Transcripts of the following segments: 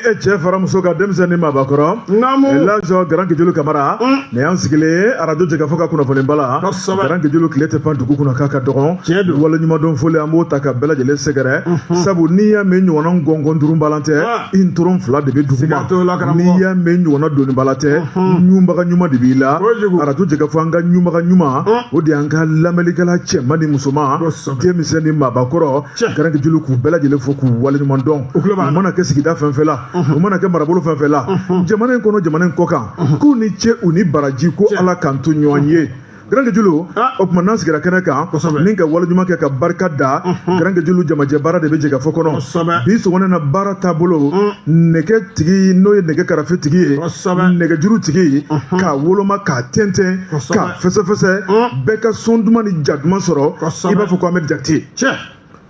E cɛ fara muso kan, denmisɛn ni maabakɔrɔ. Naamu. Elhadj Grand Kejulu Kamara. Nin y'an sigilen arajo Jɛkafɔ ka kunnafoniba la. Grand Kejulu, tile tɛ pan dugu kunna k'a ka dɔgɔn. Tiɲɛ don. Waleɲumandɔn foli, an b'o ta ka bɛɛ lajɛlen sɛgɛrɛ, sabu n'i y'a mɛn ɲɔgɔnna gɔngɔn duurubalan tɛ, i ntoron fila de bɛ duguma. Siga t'o la, karamɔgɔ. N'i y'a mɛn ɲɔgɔnna donibalan tɛ, ɲunbaga ɲuman de b'i la. Kojugu. Arajo Jɛkafɔ, an ka ɲunbaga ɲuman, o de y'an ka lamɛnnikɛla cɛman ni musoman, denmisɛn ni maabakɔrɔ. Grand Kejulu k'u bɛɛ lajɛlen fo k'u waleɲuman dɔn. U tulo b'an U na. mana kɛ sigida fɛn fɛn la, u mana kɛ marabolo fɛn fɛn la, jamana in kɔnɔ, jamana in kɔ kan, k'u ni ce, u ni baraji, ko Ala k'an to ɲɔgɔn ye. Grand Kejulu, o tuma n'an sigira kɛnɛ kan ni ka waleɲuman kɛ ka barika da, Grand Kejulu, jamajɛ baara de bɛ Jɛkafɔ kɔnɔ. Bi sɔgɔma na, baara taabolo, nɛgɛ tigi, n'o ye nɛgɛ karafe tigi ye, nɛgɛjuru tigi, k'a woloma, k'a tɛntɛn, k'a fɛsɛfɛsɛ, bɛɛ ka son duman ni ja duman sɔrɔ. I b'a fɔ ko Ahmed Jakite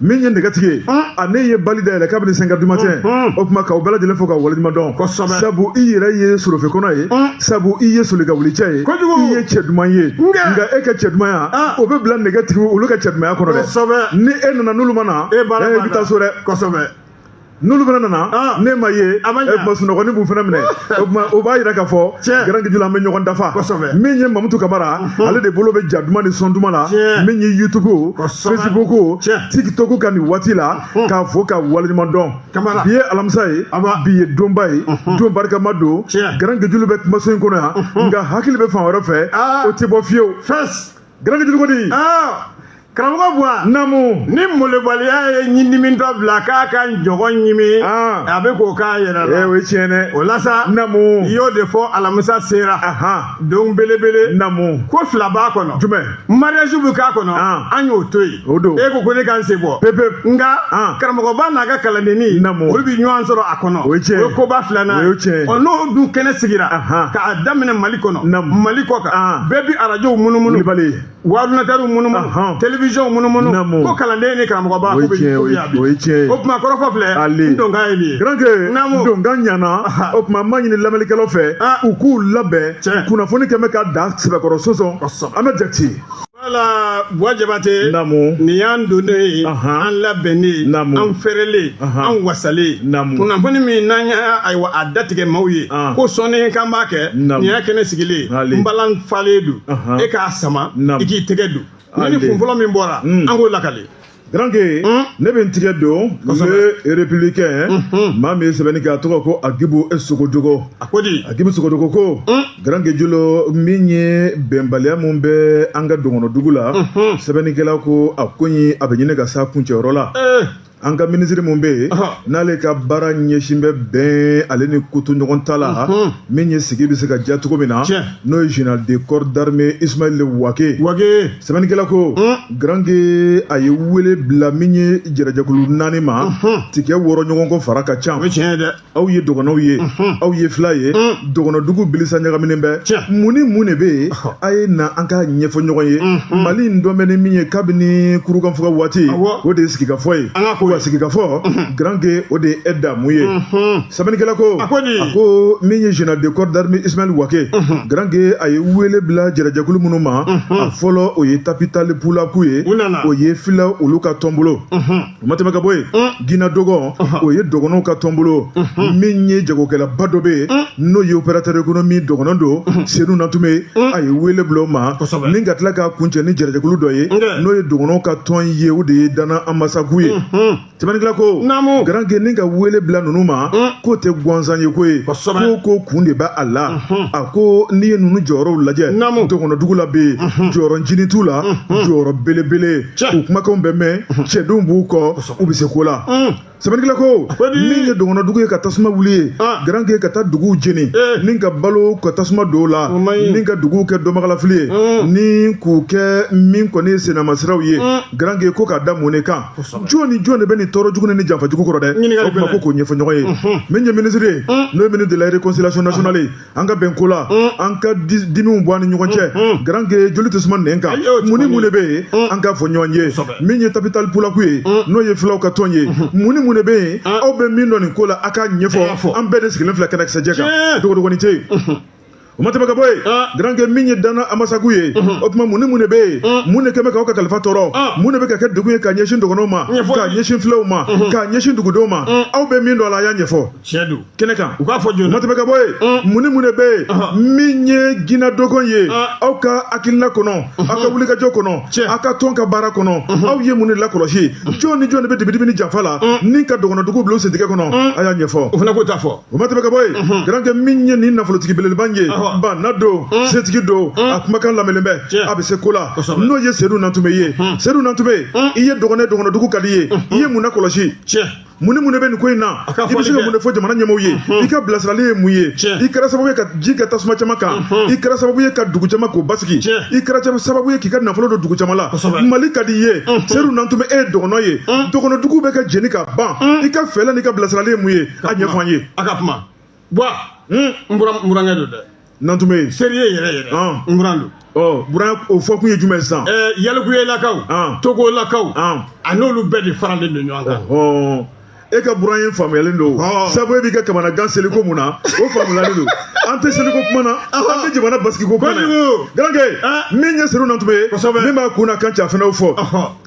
min ye nɛgɛtigi ye, a ne ye bali dayɛlɛ kabini 5 heures du matin. O tuma k'aw bɛɛ lajɛlen fo ka waleɲuman dɔn, sabu i yɛrɛ ye sorofe kɔnɔ ye, sabu i ye solikawuli cɛ ye, i ye cɛ duman ye. Nka e ka cɛ dumanya, o bɛ bila nɛgɛtigi olu ka cɛ dumanya kɔnɔ dɛ. Ni e nana, n'olu ma na, E baara e bɛ taa so dɛ. N'olu fana nana, ne ma ye, A ma ɲa. E tuma sunɔgɔni b'u fana minɛ. O tuma o b'a yira k'a fɔ, Grand Kejulu, an bɛ ɲɔgɔn dafa. Min ye Mamutu Kamara, ale de bolo bɛ ja duman ni son duman la. Min ye YouTube, Facebook, TikTok kan nin waati la, k'a fo ka waleɲuman dɔn. Kamara. Bi ye alamisa ye, Aba. bi ye donba ye, don barikama don. Grand Kejulu bɛ kumaso in kɔnɔ yan, nka hakili bɛ fan wɛrɛ fɛ. O tɛ bɔ fiyewu. Fɛs. Grand Kejulu ko di? Karamɔgɔ Buwa. Naamu. Ni molobaliya ye ɲindimitɔ bila k'a ka ɲɔgɔn ɲimi, a bɛ k'o k'a yɛrɛ la. O ye tiɲɛ dɛ. O la sa, Naamu. i y'o de fɔ, alamisa sera, don belebele. Ko fila b'a kɔnɔ. Jumɛn? Mariage bɛ k'a kɔnɔ. An y'o to yen. O don. E ko ko ne ka n sen bɔ. Pepe. Nka karamɔgɔba n'a ka kalandenni, olu bɛ ɲɔgɔn sɔrɔ a kɔnɔ. O ye tiɲɛ ye. O ye koba filanan. O ye tiɲɛ ye. Ɔ, n'o dun kɛnɛ sigira, k'a daminɛ Mali kɔnɔ, Mali kɔ kan, bɛɛ bi arajow munumunu, Wulibali. ordinateur munumunu, télévision munumunu, ko kalanden ni karamɔgɔba O ye ko bɛ tiɲɛ ye, ko bɛ yan bi. o ye tiɲɛ ye. O tuma kɔrɔfɔ filɛ. Ale. N donkan ye nin ye. Grand Ke, donkan ɲana. O tuma n b'a ɲini lamɛnnikɛlaw fɛ, u k'u labɛn. Kunnafoni kɛn bɛ ka da sɛbɛkɔrɔ sɔsɔ. An bɛ Jakite. Wala, Buwa Jabate. Naamu. Nin y'an donnen ye, an labɛnnen, an fɛrɛlen, an wasalen. Kunnafoni min n'an y'a, ayiwa, a datigɛ maaw ye ko sɔnni kan b'a kɛ, nin y'a kɛnɛ sigilen. N balan falen don, e k'a sama, i k'i tɛgɛ don ni kun fɔlɔ min bɔra, an k'o lakale. Grand Ke, ne bɛ n tigɛ don Le Républicain. Maa min ye sɛbɛnni kɛ, a tɔgɔ ko Agibu Sogodogo. A ko di? Agibu Sogodogo ko, Grand Kejulu, min ye bɛnbaliya mun bɛ an ka dɔgɔnɔdugu la, sɛbɛnnikɛla ko a ko in, a bɛ ɲini ka s'a kuncɛyɔrɔ la. An ka minisiri mun bɛ yen, n'ale ka baara ɲɛsin bɛ bɛn ale ni kotoɲɔgɔn ta la, min ye sigi bɛ se ka diya cogo min na, n'o ye général de corps d'armée Ismaël Wake. Wage. Sɛbɛnnikɛla ko, Grand Ke, a ye wele bila min ye jɛrɛjɛkulu naani ma, tigɛ wɔrɔ ɲɔgɔn kɔ fara ka ca. O ye tiɲɛ ye dɛ. Aw ye dɔgɔnɔw ye, aw ye fila ye, dɔgɔnɔdugu bilisa ɲagaminen bɛ. Mun ni mun de bɛ yen? A ye na an k'a ɲɛfɔ ɲɔgɔn ye. Mali in dɔn bɛ ni min ye kabini kurukanfuga waati, o de ye sigikafɔ ye. An ka ko wa sigikafɔ, Grand Ke, o de ye e damu ye. Sɛbɛnnikɛla ko, A ko di? A ko min ye général de corps d'armée Ismaël Wake, Grand Ke, a ye wele bila jɛrɛjɛkulu minnu ma, a fɔlɔ, o ye Tapital Pulaku ye. U nana. O ye fila olu ka tɔnbolo. O ma tɛmɛ ka bɔ yen, Gina Dɔgɔn, o ye dɔgɔnɔw ka tɔnbolo. Min ye jagokɛlaba dɔ bɛ yen, n'o ye opérateur économie dɔgɔnɔ don, Senu Natume, a ye wele bila o ma. Ni ka tila k'a kuncɛ ni jɛrɛjɛkulu dɔ ye, n'o ye dɔgɔnɔw ka tɔn ye, o de ye Dana Amasaku ye. Sɛbɛnnikɛla ko, Grand Ke, ni ka wele bila ninnu ma, k'o tɛ gansan ye ko ye, ko kun de b'a a la. A ko n'i ye ninnu jɔyɔrɔw lajɛ dɔgɔnɔdugu la bɛ yen, jɔyɔrɔ ncinin t'u la, jɔyɔrɔ belebele, u kumakanw bɛ mɛn, cɛdenw b'u kɔ, u bɛ se ko la. Sɛbɛnnikɛla ko, min ye dɔgɔnɔdugu ye ka tasuma wuli ye, Grand Ke, ka taa duguw jeni, ni ka balo ka tasuma don o la, ni ka duguw kɛ dɔnbagalafili ye, ni k'u kɛ min kɔni ye sennamasiraw ye, Grand Ke ko k'a da mun de kan? Jɔn ni jɔn de bɛ nin tɔɔrɔ jugu ni janfa jugu kɔrɔ dɛ? O tuma ko k'o ɲɛfɔ ɲɔgɔn ye. Min ye minisiri ye, n'o ye ministre de la Réconciliation nationale ye, an ka bɛn ko la, an ka dimiw bɔ an ni ɲɔgɔn cɛ, Grand Ke, joli tɛ suma nɛn kan. Mun ni mun de bɛ yen? An k'a fɔ ɲɔgɔn ye. Min ye Tapital Pulaku ye, n'o ye filaw ka tɔn ye, mun ni mun de bɛ yen? Aw bɛ min dɔn nin ko la, a k'a ɲɛfɔ. An bɛɛ de sigilen filɛ kɛnɛkisɛjɛ kan, dogodogonin tɛ yen. O ma tɛmɛ ka bɔ yen, garankɛ, min ye Dana Amasagu ye, o tuma mun ni mun de bɛ yen? Mun de kɛn bɛ k'aw ka kalifa tɔɔrɔ? Mun de bɛ ka kɛ degun ye ka ɲɛsin dɔgɔnɔw ma, ka ɲɛsin filaw ma, ka ɲɛsin dugudenw ma? Aw bɛ min dɔn a la, a y'a ɲɛfɔ. Tiɲɛ don. Kɛnɛ kan. U k'a fɔ joona. O ma tɛmɛ ka bɔ yen, mun ni mun de bɛ yen min ye Gina Dogon ye? Aw ka hakilina kɔnɔ, aw ka wulikajɔ kɔnɔ, aw ka tɔn ka baara kɔnɔ, aw ye mun de lakɔlɔsi? Jɔn ni jɔn de bɛ dibidibi ni janfa la ni ka dɔgɔnɔdugu bila u sentigɛ kɔnɔ? A y'a ɲɛfɔ. O fana k'o ta fɔ. O ma tɛmɛ ka bɔ yen, garankɛ, min ye nin nafolotigi belebeleba in ye, banna don, setigi don, a kumakan lamɛnlen bɛ, a bɛ se ko la, n'o ye Sedu Nantume ye. Sedu Nantume, i ye dɔgɔnɛ, dɔgɔnɔdugu ka di i ye, i ye mun lakɔlɔsi? Mun ni mun de bɛ nin ko in na? I bɛ se ka mun de fɔ jamana ɲɛmɔgɔw ye? I ka bilasirali ye mun ye? I kɛra sababu ye ka ji kɛ tasuma caman kan, i kɛra sababu ye ka dugu caman k'o basigi, i kɛra sababu ye k'i ka nafolo don dugu caman la. Mali ka di i ye. Sedu Nantume, e ye dɔgɔnɔ ye, dɔgɔnɔdugu bɛ ka jeni ka ban. I ka fɛɛrɛ n'i ka bilasirali ye mun ye? A ɲɛfɔ an ye. A ka kuma Buwa, n burankɛ don dɛ. Nantume ye sérieux yɛrɛ yɛrɛ, n buran don. Ɔ, buran, o fɔkun ye jumɛn sisan? Yalukuyelakaw, Togolakaw, a n'olu bɛɛ de faralen don ɲɔgɔn kan. E ka buran ye faamuyalen don, sabu e b'i ka kamanagan seliko mun na, o faamuyalen don. An tɛ seliko kuma na, an bɛ jamana basigiko kuma na. Garankɛ, min ye Sedu Nantume ye, min b'a kun na kan cɛ, a fana y'o fɔ.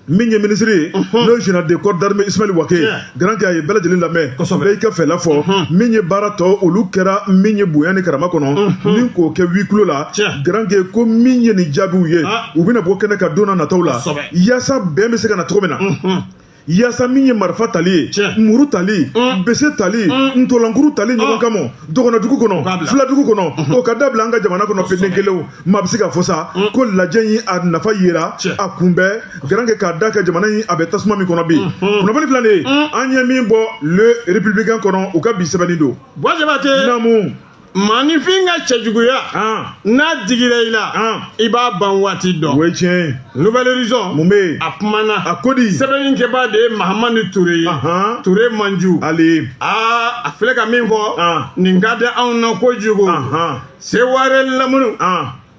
Min ye minisiri ye, n'o ye général de corps d'armée Ismaël Wake, garankɛ, a ye bɛɛ lajɛlen lamɛn, bɛɛ y'i ka fɛla fɔ. Min ye baara tɔ olu kɛra min ye bonya ni karama kɔnɔ ni k'o kɛ huis clos la. Garankɛ ko min ye nin jaabiw ye, u bɛna bɔ kɛnɛ kan don n'a nataw la, yaasa bɛn bɛ se ka na cogo min na, yaasa min ye marifa tali ye, muru tali, bese tali, ntolankuru tali ɲɔgɔn kama dɔgɔnɔdugu kɔnɔ, filadugu kɔnɔ, o ka dabila an ka jamana kɔnɔ peden kelenw. Maa bɛ se k'a fɔ sa ko lajɛ in a nafa yera, a kunbɛ, garankɛ, k'a da kɛ jamana in a bɛ tasuma min kɔnɔ bi. Kunnafoni filɛ nin ye, an ye min bɔ Le Républicain kɔnɔ, u ka bi sɛbɛnni don. Buwa Jabate. Naamu. Maaninfin ka cɛjuguya, n'a digira i la, i b'a ban waati dɔn. O ye tiɲɛ ye. Nouvel Horizon. Mun bɛ yen? A kumana. A ko di? Sɛbɛnnikɛbaa de ye Mahamani Ture ye. Ture Manju. Ali. Aa, a filɛ ka min fɔ, nin ka di anw na kojugu. Seware lamunu,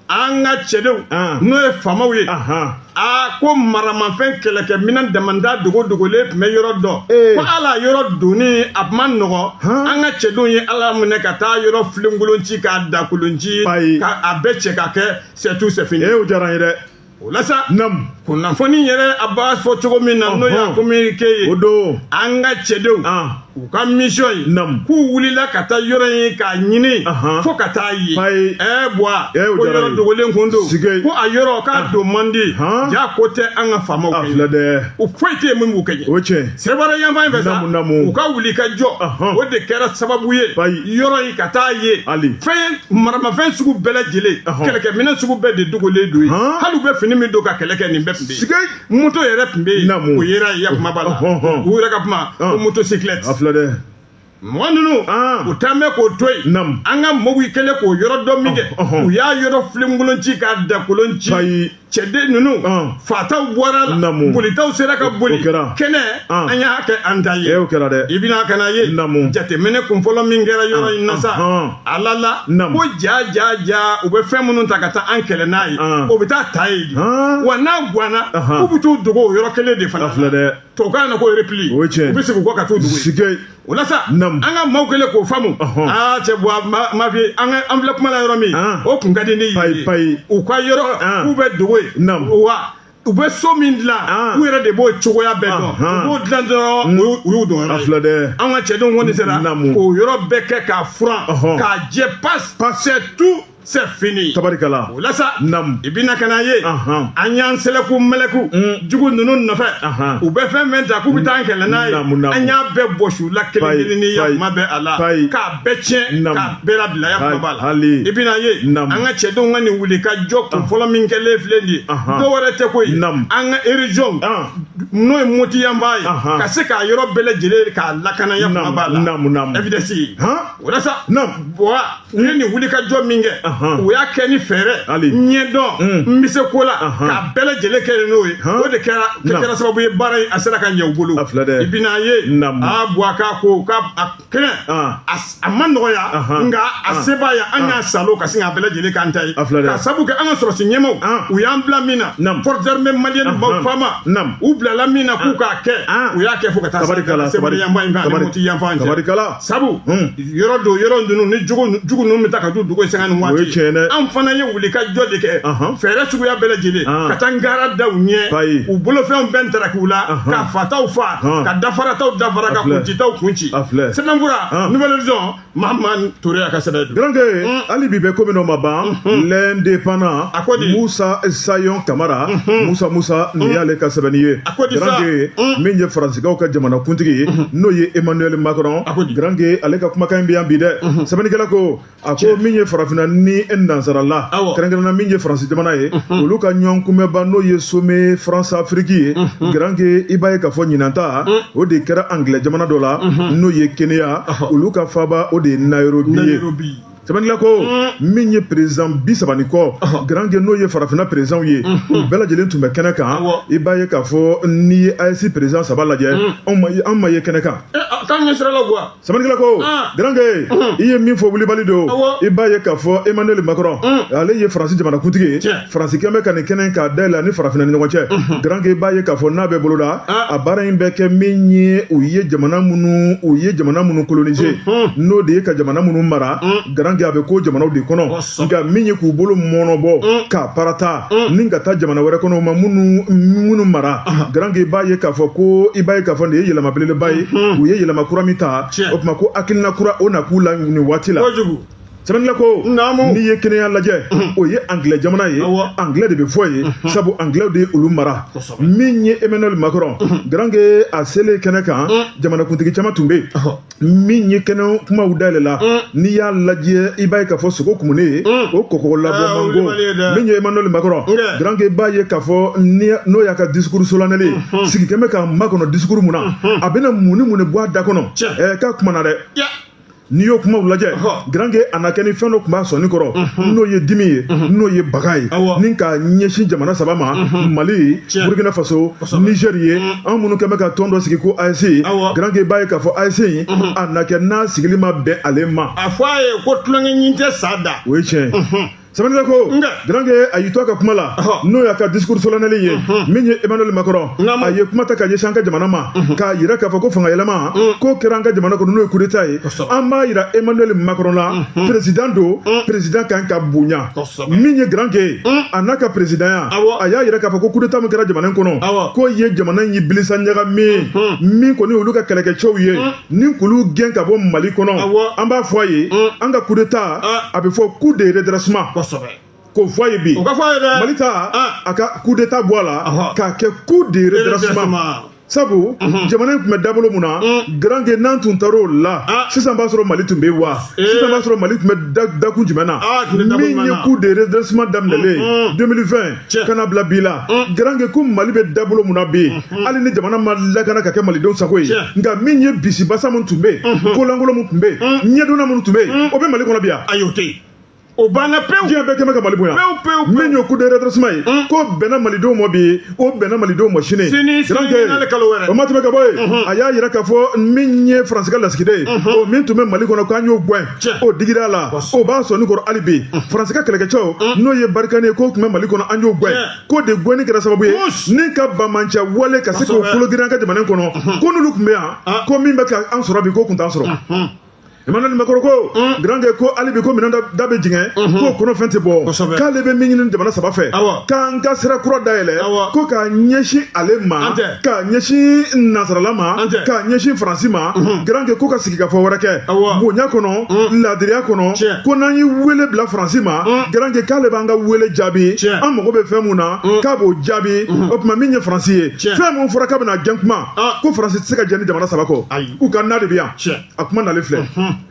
an ka cɛdenw, n'o ye faamaw ye, aa, ko maramafɛn kɛlɛkɛminɛn damanda dogo dogolen tun bɛ yɔrɔ dɔ, ko ala yɔrɔ donni a ma nɔgɔ. An ka cɛdenw ye ala minɛ ka taa yɔrɔ filenkolon ci, k'a dakolon ci, ka a bɛɛ cɛ ka kɛ c'est tout, c'est fini. E, o diyara n ye dɛ. O la sa, Nam. kunnafoni yɛrɛ, a b'a fɔ cogo min na, n'o y'a communiqué ye, O don. an ka cɛdenw, u ka mission ye, Nam. k'u wulila ka taa yɔrɔ in k'a ɲini fo ka taa ye. Payi. Ɛɛ Buwa, o ko diyara yɔrɔ n ye. dogolen kun don. Sige. Ko a yɔrɔ k'a don man di. Ja ko tɛ an ka faamaw A kɛ. filɛ dɛ. O foyi tɛ yen min b'u kɛ ɲɛ. O ye tiɲɛ. Seware yanfan in fɛ sa, Namu, namu. u ka wuli ka jɔ, o de kɛra sababu ye Payi. yɔrɔ in ka taa ye. Ali. Fɛn maramafɛn sugu bɛɛ lajɛlen, kɛlɛkɛminɛn sugu bɛɛ de dogolen don yen. Hali u bɛ fini min don ka kɛlɛ kɛ, nin bɛɛ tun bɛ yen. Sige. Moto yɛrɛ tun bɛ yen. Namu. O yera yen, ya kuma b'a la. U yɛrɛ ka kuma ko motocyclette. A filɛ dɛ. Mɔgɔ ninnu, u taa bɛ k'o to yen. Namu. An ka mɔgɔw kɛlen k'o yɔrɔ dɔn min kɛ, u y'a yɔrɔ filenkolon ci, k'a dakolon ci. Payi. Cɛden ninnu, fataw bɔra la, Namu. bolitaw sera ka boli. O kɛra. Kɛnɛ, an y'a kɛ an ta ye. E, o kɛra dɛ. I bɛna ka na ye. Namu. Jateminɛ kunfɔlɔ min kɛra yɔrɔ in na sa, ala la, Namu. ko ja ja ja, u bɛ fɛn minnu ta ka taa an kɛlɛ n'a ye, o bɛ taa ta yen de. Wa n'a ganna, k'u bɛ t'u dogo o yɔrɔ kelen de fana. A filɛ dɛ. Tubabukan na ko repli. O ye tiɲɛ. U bɛ segin u kɔ ka t'u dogo yen. Sige. O la sa, Namu. an ka maaw kɛlen k'o faamu. Aa, cɛ Buwa, ma fi an ka an filɛ kuma la yɔrɔ min, o kun ka di ne ye. Payi, payi. U ka yɔrɔ k'u bɛ dogo yen. Namu. Wa u bɛ so min dilan, u yɛrɛ de b'o cogoya bɛɛ dɔn. U b'o dilan dɔrɔn, u y'u dɔn A yɔrɔ ye. filɛ dɛ. An ka cɛdenw kɔni sera Namu. k'o yɔrɔ bɛɛ kɛ k'a furan, k'a jɛ pas, c'est tout, c'est fini. Tabarikala. O la sa, Namu. i bɛna ka na ye, an y'an sɛlɛku mɛlɛku jugu ninnu nɔfɛ. U bɛ fɛn fɛn ta k'u bɛ taa an kɛlɛ n'a ye, Namu, namu. an y'a bɛɛ bɔsi u la kelen Payi, kelen ni payi. yakuma bɛ a la, Payi. k'a bɛɛ tiɲɛ, Namu. k'a bɛɛ labila, yakuma b'a la. Hali. I bɛna ye, Namu. an ka cɛdenw ka nin wuli ka jɔ kun fɔlɔ min kɛlen filɛ nin ye, dɔw wɛrɛ tɛ koyi. Namu. An ka région, n'o ye Moti yanfan ye, ka se k'a yɔrɔ bɛɛ lajɛlen k'a lakana, yakuma Namu, b'a la. namu, namu. FDS. O la sa, Namu. Buwa, u ye nin wuli ka jɔ min kɛ, u y'a kɛ ni fɛɛrɛ Ali. ɲɛdɔn, n bɛ se ko la, Ahan. k'a bɛɛ lajɛlen kɛ n'o ye. O de kɛra Naam. kɛra sababu ye baara in a sera ka ɲɛ u bolo. A filɛ dɛ. I bɛna ye, Naam. aa Buwa, k'a ko k'a a kɛnɛ, a ma nɔgɔya, nka a se b'a ye, an y'a salo ka sin k'a bɛɛ lajɛlen k'an ta ye, A filɛ dɛ. ka sabu kɛ an ka sɔrɔsi ɲɛmaaw, u y'an bila min na, Naam. forces armées maliennes baw fama, Naam. u bilala min na k'u k'a kɛ, u y'a kɛ fo ka taa Tabarikala, se tabari- yanfan in fɛ ani tabari- Moti yanfan cɛ. Tabarikala. Sabu yɔrɔ don, yɔrɔ ninnu ni jugu jugu ninnu bɛ taa ka t'u dogo sanga ni O waati ye ye tiɲɛ ye dɛ. An fana ye wulikajɔ de kɛ, fɛɛrɛ suguya bɛɛ lajɛlen, ka taa ngara da u ɲɛ, u bolofɛnw bɛɛ ntaraki u la, ka fataw fa, ka dafarataw dafara, ka kuncitaw kunci. A filɛ. Sɛbɛnfura Nouvel Horizon, Mahamane Touré a ka sɛbɛn don. Garankɛ, hali bi bɛ ko min na o ma ban, L'Indépendant, A ko di? Musa Sayon Kamara, Musa Musa, nin y'ale ka sɛbɛnni ye. A ko di sa? Garankɛ, min ye Faransikaw ka jamanakuntigi ye, n'o ye Emmanuel Macron. A ko di? Garankɛ, ale ka kumakan in bɛ yan bi dɛ. Sɛbɛnnikɛla ko, a ko min ye farafinna ni nansarala, kɛrɛnkɛrɛnnenya min ye Faransi jamana ye, olu ka ɲɔgɔn kunbɛnba, n'o ye sommet France Afrique ye. Garankɛ, i b'a ye k'a fɔ ɲinan ta, o de kɛra Angilɛ jamana dɔ la, n'o ye Kenya, olu ka faaba, o de ye Nairobi ye. Nairobi. Sɛbɛnnikɛla ko, min ye président 30 ni kɔ, Garankɛ, n'o ye farafinna président ye, u bɛɛ lajɛlen tun bɛ kɛnɛ kan. I b'a ye k'a fɔ n'i ye AES président saba lajɛ, anw ma ye kɛnɛ kan. K'an ɲɛ sira la quoi. Sɛbɛnnikɛla ko, Garankɛ, i ye min fɔ, wulibali don. I b'a ye k'a fɔ Emmanuel Macron, ale ye Faransi jamanakuntigi ye. Faransi kɛn bɛ ka nin kɛnɛ k'a dayɛlɛ ani farafinna ni ɲɔgɔn cɛ. Garankɛ, i b'a ye k'a fɔ n'a bɛ boloda, a baara in bɛ kɛ min ye, u ye jamana minnu coloniser, n'o de ye ka jamana minnu mara. Garankɛ, a bɛ ko jamanaw de kɔnɔ, nka min ye k'u bolo mɔnɔbɔ k'a parata ni ka taa jamana wɛrɛ kɔnɔ, u ma minnu mara. Garankɛ, i b'a ye k'a fɔ ko, i b'a ye k'a fɔ nin ye yɛlɛma belebeleba ye, u ye yɛlɛma kura min ta. O tuma ko hakilina kura o na k'u la nin waati la. Kojugu. Sɛbɛnnikɛla ko, n'i ye Kenya lajɛ, o ye Angilɛ jamana ye, Angilɛ de bɛ fɔ yen, sabu Angilɛw de ye olu mara. Min ye Emmanuel Macron, Garankɛ, a selen kɛnɛ kan, jamanakuntigi caman tun bɛ yen. Min ye kɛnɛ kumaw dayɛlɛ la, n'i y'a lajɛ, i b'a ye k'a fɔ sogo kumunen ye, o kɔkɔ labɔ mango. Min ye Emmanuel Macron, Garankɛ, i b'a ye k'a fɔ n'o y'a ka discours solennel ye, sigi kɛn bɛ ka makɔnɔ discours mun na, a bɛna mun ni mun de bɔ a da kɔnɔ, k'a kumana dɛ. N'i y'o kumaw lajɛ, Garankɛ, a na kɛ ni fɛn dɔ tun b'a sɔnni kɔrɔ, n'o ye dimi ye, n'o ye baga ye, ni ka ɲɛsin jamana saba ma: Mali, Burkina Faso, Niger ye. An minnu kɛn bɛ ka tɔn dɔ sigi ko AES, Garankɛ, i b'a ye k'a fɔ AES in, a na kɛ n'a sigili ma bɛn ale ma. A fɔ a ye ko tulonkɛ ɲin tɛ sa da. O ye tiɲɛ ye. Sɛbɛnnikɛla ko, Garankɛ, a y'i to a ka kuma la, n'o y'a ka discours solennel ye, min ye Emmanuel Macron, a ye kuma ta ka ɲɛsin an ka jamana ma, k'a yira k'a fɔ ko fanga yɛlɛma k'o kɛra an ka jamana kɔnɔ, n'o ye coup d'état ye. An b'a yira Emmanuel Macron la, président don, président kan ka bonya. Min ye Garankɛ, a n'a ka présidentya, a y'a yira k'a fɔ ko coup d'état min kɛra jamana in kɔnɔ, k'o ye jamana in ye bilisa ɲagami, min kɔni olu ka kɛlɛkɛcɛw ye ni k'olu gɛn ka bɔ Mali kɔnɔ. An b'a fɔ a ye, an ka coup d'état, a bɛ fɔ coup de redressement, k'o fɔ a ye bi. O ka fɔ a ye dɛ. Mali ta, a ka coup d'état bɔ a la k'a kɛ coup de redressement, sabu jamana in tun bɛ dabolo mun na, Garankɛ, n'an tun taar'o la, sisan b'a sɔrɔ Mali tun bɛ wa, sisan b'a sɔrɔ Mali tun bɛ dakun jumɛn na? Min ye coup de redressement daminɛlen 2020 ka na bila bi la, Garankɛ, ko Mali bɛ dabolo mun na bi, hali ni jamana ma lakana ka kɛ malidenw sago ye, nka min ye bisibasa min tun bɛ yen, kolankolon min tun bɛ yen, ɲɛdonna minnu tun bɛ yen, o bɛ Mali kɔnɔ bi yan. Ayi, o tɛ yen, o banna pewu. Diɲɛ bɛɛ kɛmɛ ka Mali bonya. Pewu pewu. Min ye coup de redressement ye, k'o bɛnna malidenw ma bi, o bɛnna malidenw ma sini. Sini sini n'ale kalo wɛrɛ. O ma tɛmɛ ka bɔ yen, a y'a yira k'a fɔ min ye Faransi ka lasigiden ye, o min tun bɛ Mali kɔnɔ, k'an y'o gɛn, o digira a la, o b'a sɔnni kɔrɔ hali bi. Faransi ka kɛlɛkɛcɛw, n'o ye Barkhane ye, k'o tun bɛ Mali kɔnɔ, an y'o gɛn, k'o de gɛnni kɛra sababu ye ni ka banbaanci wale ka se k'o kolo girin an ka jamana in kɔnɔ, ko n'olu tun bɛ yan, ko min bɛ ka an sɔrɔ bi, k'o tun t'an sɔrɔ. Emmanuel Macron ko, Garankɛ, ko hali bi ko minɛn da bɛ jigin, k'o kɔnɔ fɛn tɛ bɔ, k'ale bɛ min ɲini jamana saba fɛ, k'an ka sira kura dayɛlɛ, ko k'a ɲɛsin ale ma, k'a ɲɛsin nansarala ma, k'a ɲɛsin Faransi ma. Garankɛ, ko ka sigikafɔ wɛrɛ kɛ bonya kɔnɔ, laadiriya kɔnɔ, ko n'an ye wele bila Faransi ma, Garankɛ, k'ale b'an ka wele jaabi, an mago bɛ fɛn mun na, k'a b'o jaabi. O tuma min ye Faransi ye, fɛn mun fɔra k'a bɛna gɛn kuma, ko Faransi tɛ se ka jɛ ni jamana saba kɔ, u ka na de bɛ yan. A kuma nalen filɛ,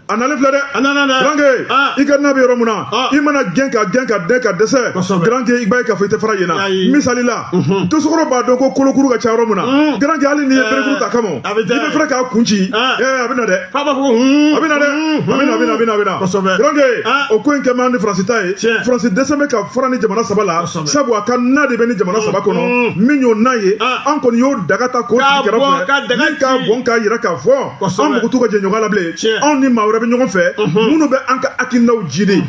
a nalen filɛ dɛ. Garankɛ, i ka na bɛ yɔrɔ mun na, i mana gɛn ka gɛn ka dɛn ka dɛsɛ, Garankɛ, i b'a ye k'a fɔ i tɛ fara yen na. Misali la, dosokɔrɔ b'a dɔn ko kolokuru ka ca yɔrɔ mun na. Garankɛ, hali n'i ye berekuru ta kama, i bɛ fɛrɛ k'a kun ci, a bɛ na dɛ, a bɛ na dɛ, a bɛ na, a bɛ na, a bɛ na, a bɛ na. Garankɛ, o ko in kɛ man di Faransi ta ye. Faransi dɛsɛ bɛ ka fara ni jamana saba la, sabu a ka na de bɛ ni jamana saba kɔnɔ. Min y'o na ye, an kɔni y'o daga ta k'o sigi kɛrɛfɛ ni k'a bɔn k'a yira k'a fɔ an mago t'u ka jɛɲɔgɔnya la bilen. Anw ni maa wɛrɛ bɛ ɲɔgɔn fɛ minnu bɛ an ka hakilinaw jidi.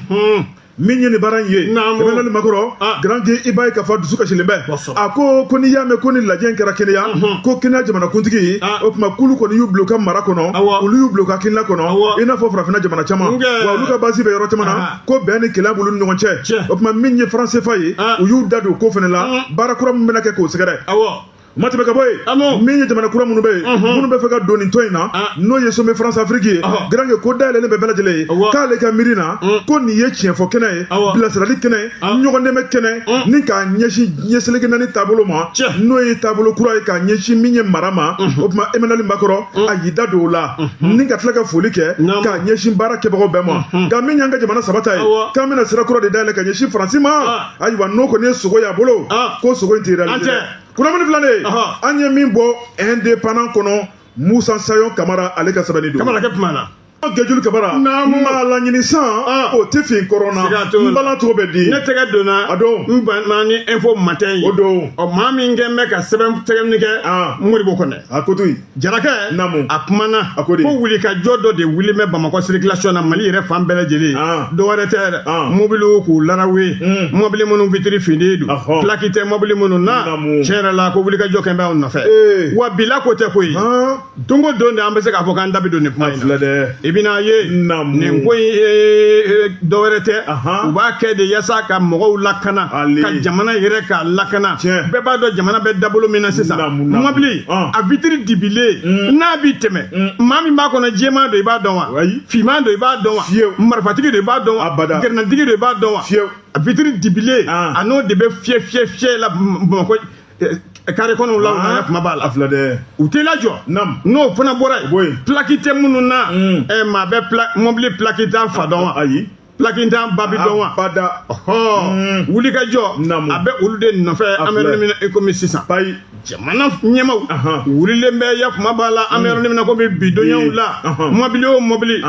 Min ye nin baara in ye, Emmanuel Macron, Garange, i b'a ye k'a fɔ dusu kasilen bɛ. A ko ko n'i y'a mɛn ko ni lajɛ in kɛra Kenya, ko Kenya jamanakuntigi, o tuma k'olu kɔni y'u bila u ka mara kɔnɔ, olu y'u bila u ka hakilina kɔnɔ, i n'a fɔ farafinna jamana caman, wa olu ka base bɛ yɔrɔ caman na, ko bɛn ni kelenya b'olu ni ɲɔgɔn cɛ. O tuma min ye franc CFA ye, u y'u da don ko fana la, baara kura min bɛna kɛ k'o sɛgɛrɛ. Ma tɛmɛ ka bɔ yen, min ye jamana kura minnu bɛ yen, minnu bɛ fɛ ka don nin tɔn in na, n'o ye sommet France Afrique ye, Garange, ko dayɛlɛlen bɛ bɛɛ lajɛlen ye. K'ale ka miiri na, ko nin ye tiɲɛfɔ kɛnɛ ye, bilasirali kɛnɛ, ɲɔgɔn dɛmɛ kɛnɛ, ni k'a ɲɛsin diɲɛ seleke naani taabolo ma, n'o ye taabolo kura ye k'a ɲɛsin min ye mara ma. O tuma Emmanuel Macron a y'i da don o la, ni ka tila ka foli kɛ k'a ɲɛsin baara kɛbagaw bɛɛ ma. Nka min y'an ka jamana saba ta ye, k'an bɛna sira kura de dayɛlɛ ka ɲɛsin Faransi ma, ayiwa, n'o kɔni ye sogo y'a bolo, ko sogo in tɛ réaliser dɛ. Kunnafoni filanan ye, an ye min bɔ Indépendant kɔnɔ, Musa Sayon Kamara, ale ka sɛbɛnni don. Kamara kɛ kuma na. Gɛjulu Kamara, maa laɲini san, o tɛ fin kɔrɔ na. N balan tɔgɔ bɛ di. Ne tɛgɛ donna. A don. N banna ni Info Matin ye. O don. Ɔ, maa min kɛ bɛ ka sɛbɛn sɛbɛnni kɛ, Modibo Kɔnɛ. A ko to yen. Jarakɛ. Naamu. A kumana. A ko de. Ko wulikajɔ dɔ de wuli bɛ Bamakɔ circulation na, Mali yɛrɛ fan bɛɛ lajɛlen. Dɔwɛrɛ tɛ dɛ, mobiliw k'u larawe, mobili minnu vitre finnen don, plaque tɛ mobili minnu na. Tiɲɛ yɛrɛ la, ko wulikajɔ kɛ bɛ anw nɔfɛ. Wa bila ko tɛ koyi, don o don de an bɛ se k'a fɔ k'an da bɛ don nin kuma in na. I bɛna ye nin ko in, dɔwɛrɛ tɛ, u b'a kɛ de yaasa ka mɔgɔw lakana, ka jamana yɛrɛ k'a lakana. Bɛɛ b'a dɔn jamana bɛ dabolo min na sisan. Mobili a vitre dibilen n'a bi tɛmɛ, maa min b'a kɔnɔ, jɛman don i b'a dɔn wa, finman don i b'a dɔn wa, marifatigi don i b'a dɔn wa, gɛrɛnatigi don i b'a dɔn wa, a vitre dibilen, a n'o de bɛ fiyɛ fiyɛ fiyɛ la Bamakɔ carré kɔnɔw la. O kuma b'a la. A filɛ dɛ. U t'i lajɔ. N'o fana bɔra yen, plaque tɛ minnu na, ɛ, maa bɛ mobili plaque t'a fa dɔn wa? Ayi. Plaque t'an ba bi dɔn wa? Abada. Ɔhɔn, wulikajɔ a bɛ olu de nɔfɛ. An bɛ yɔrɔ min na i komi sisan, payi, jamana ɲɛmaw wulilen bɛ, ya kuma b'a la. An bɛ yɔrɔ min na komi bi donyaw la, mobili o mobili,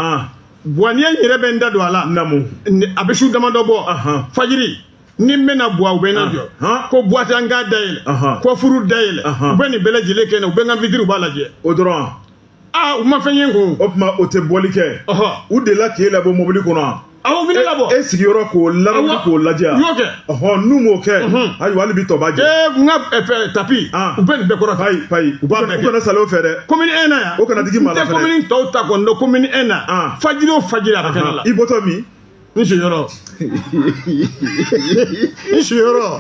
wa n'i ye n yɛrɛ bɛ n da don a la, a bɛ su damadɔ bɔ, fajiri ni n bɛna buwa, u bɛ na jɔ ko boîte an k'a dayɛlɛ, coffre dayɛlɛ, u bɛ nin bɛɛ lajɛlen kɛ, u bɛ n ka vitre b'a lajɛ. O dɔrɔn. Aa, u ma fɛn ye n kun. O tuma o tɛ bɔli kɛ. U delila k'e labɔ mobili kɔnɔ? Awɔ, u bɛ ne labɔ. E sigiyɔrɔ k'o labɔ k'o lajɛ. U y'o kɛ. Ɔhɔn, n'u m'o kɛ, ayiwa, hali bi tɔ b'a jɛ. Ee, n ka fɛ tapis, u bɛ nin bɛɛ kɔrɔ. Payi payi. U b'a bɛɛ kɛ. U kana sali o fɛ dɛ. Commune 1 na yan. O kana digi maa la fɛnɛ. N tɛ commune tɔw ta kɔni dɔn, commune 1 na. Fajiri o fajiri, a bɛ kɛ ne la. I bɔtɔ min? N siyɔrɔ. N siyɔrɔ.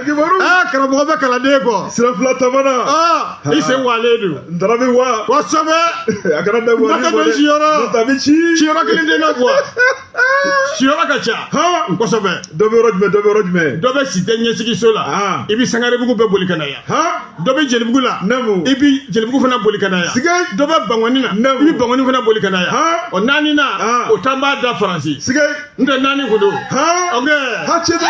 Kibaru. Aa, karamɔgɔ bɛ kalanden kɔ. Sira fila tamana. Aa, i sen walen don. N taara bɛ wa. Kosɛbɛ. A kana da bɔ. N tɛ don siyɔrɔ. N'o tɛ a bɛ ci. Siyɔrɔ kelen tɛ ne kuwa. Siyɔrɔ ka ca. Kosɛbɛ. Dɔ bɛ yɔrɔ jumɛn, dɔ bɛ yɔrɔ jumɛn? Dɔ bɛ Cité ɲɛsigiso la. I bɛ Sangarebugu bɛɛ boli ka na yan. Dɔ bɛ Jelibugu la. Naamu. I bɛ Jelibugu fana boli ka na yan. Sigɛ. Dɔ bɛ Bangɔni na. Naamu. I bɛ Bangɔni fana boli ka na yan. O naani na, o tan b'a da Faransi. Sigɛ. N tɛ naani kun don. Ok. Ha, cɛ duman.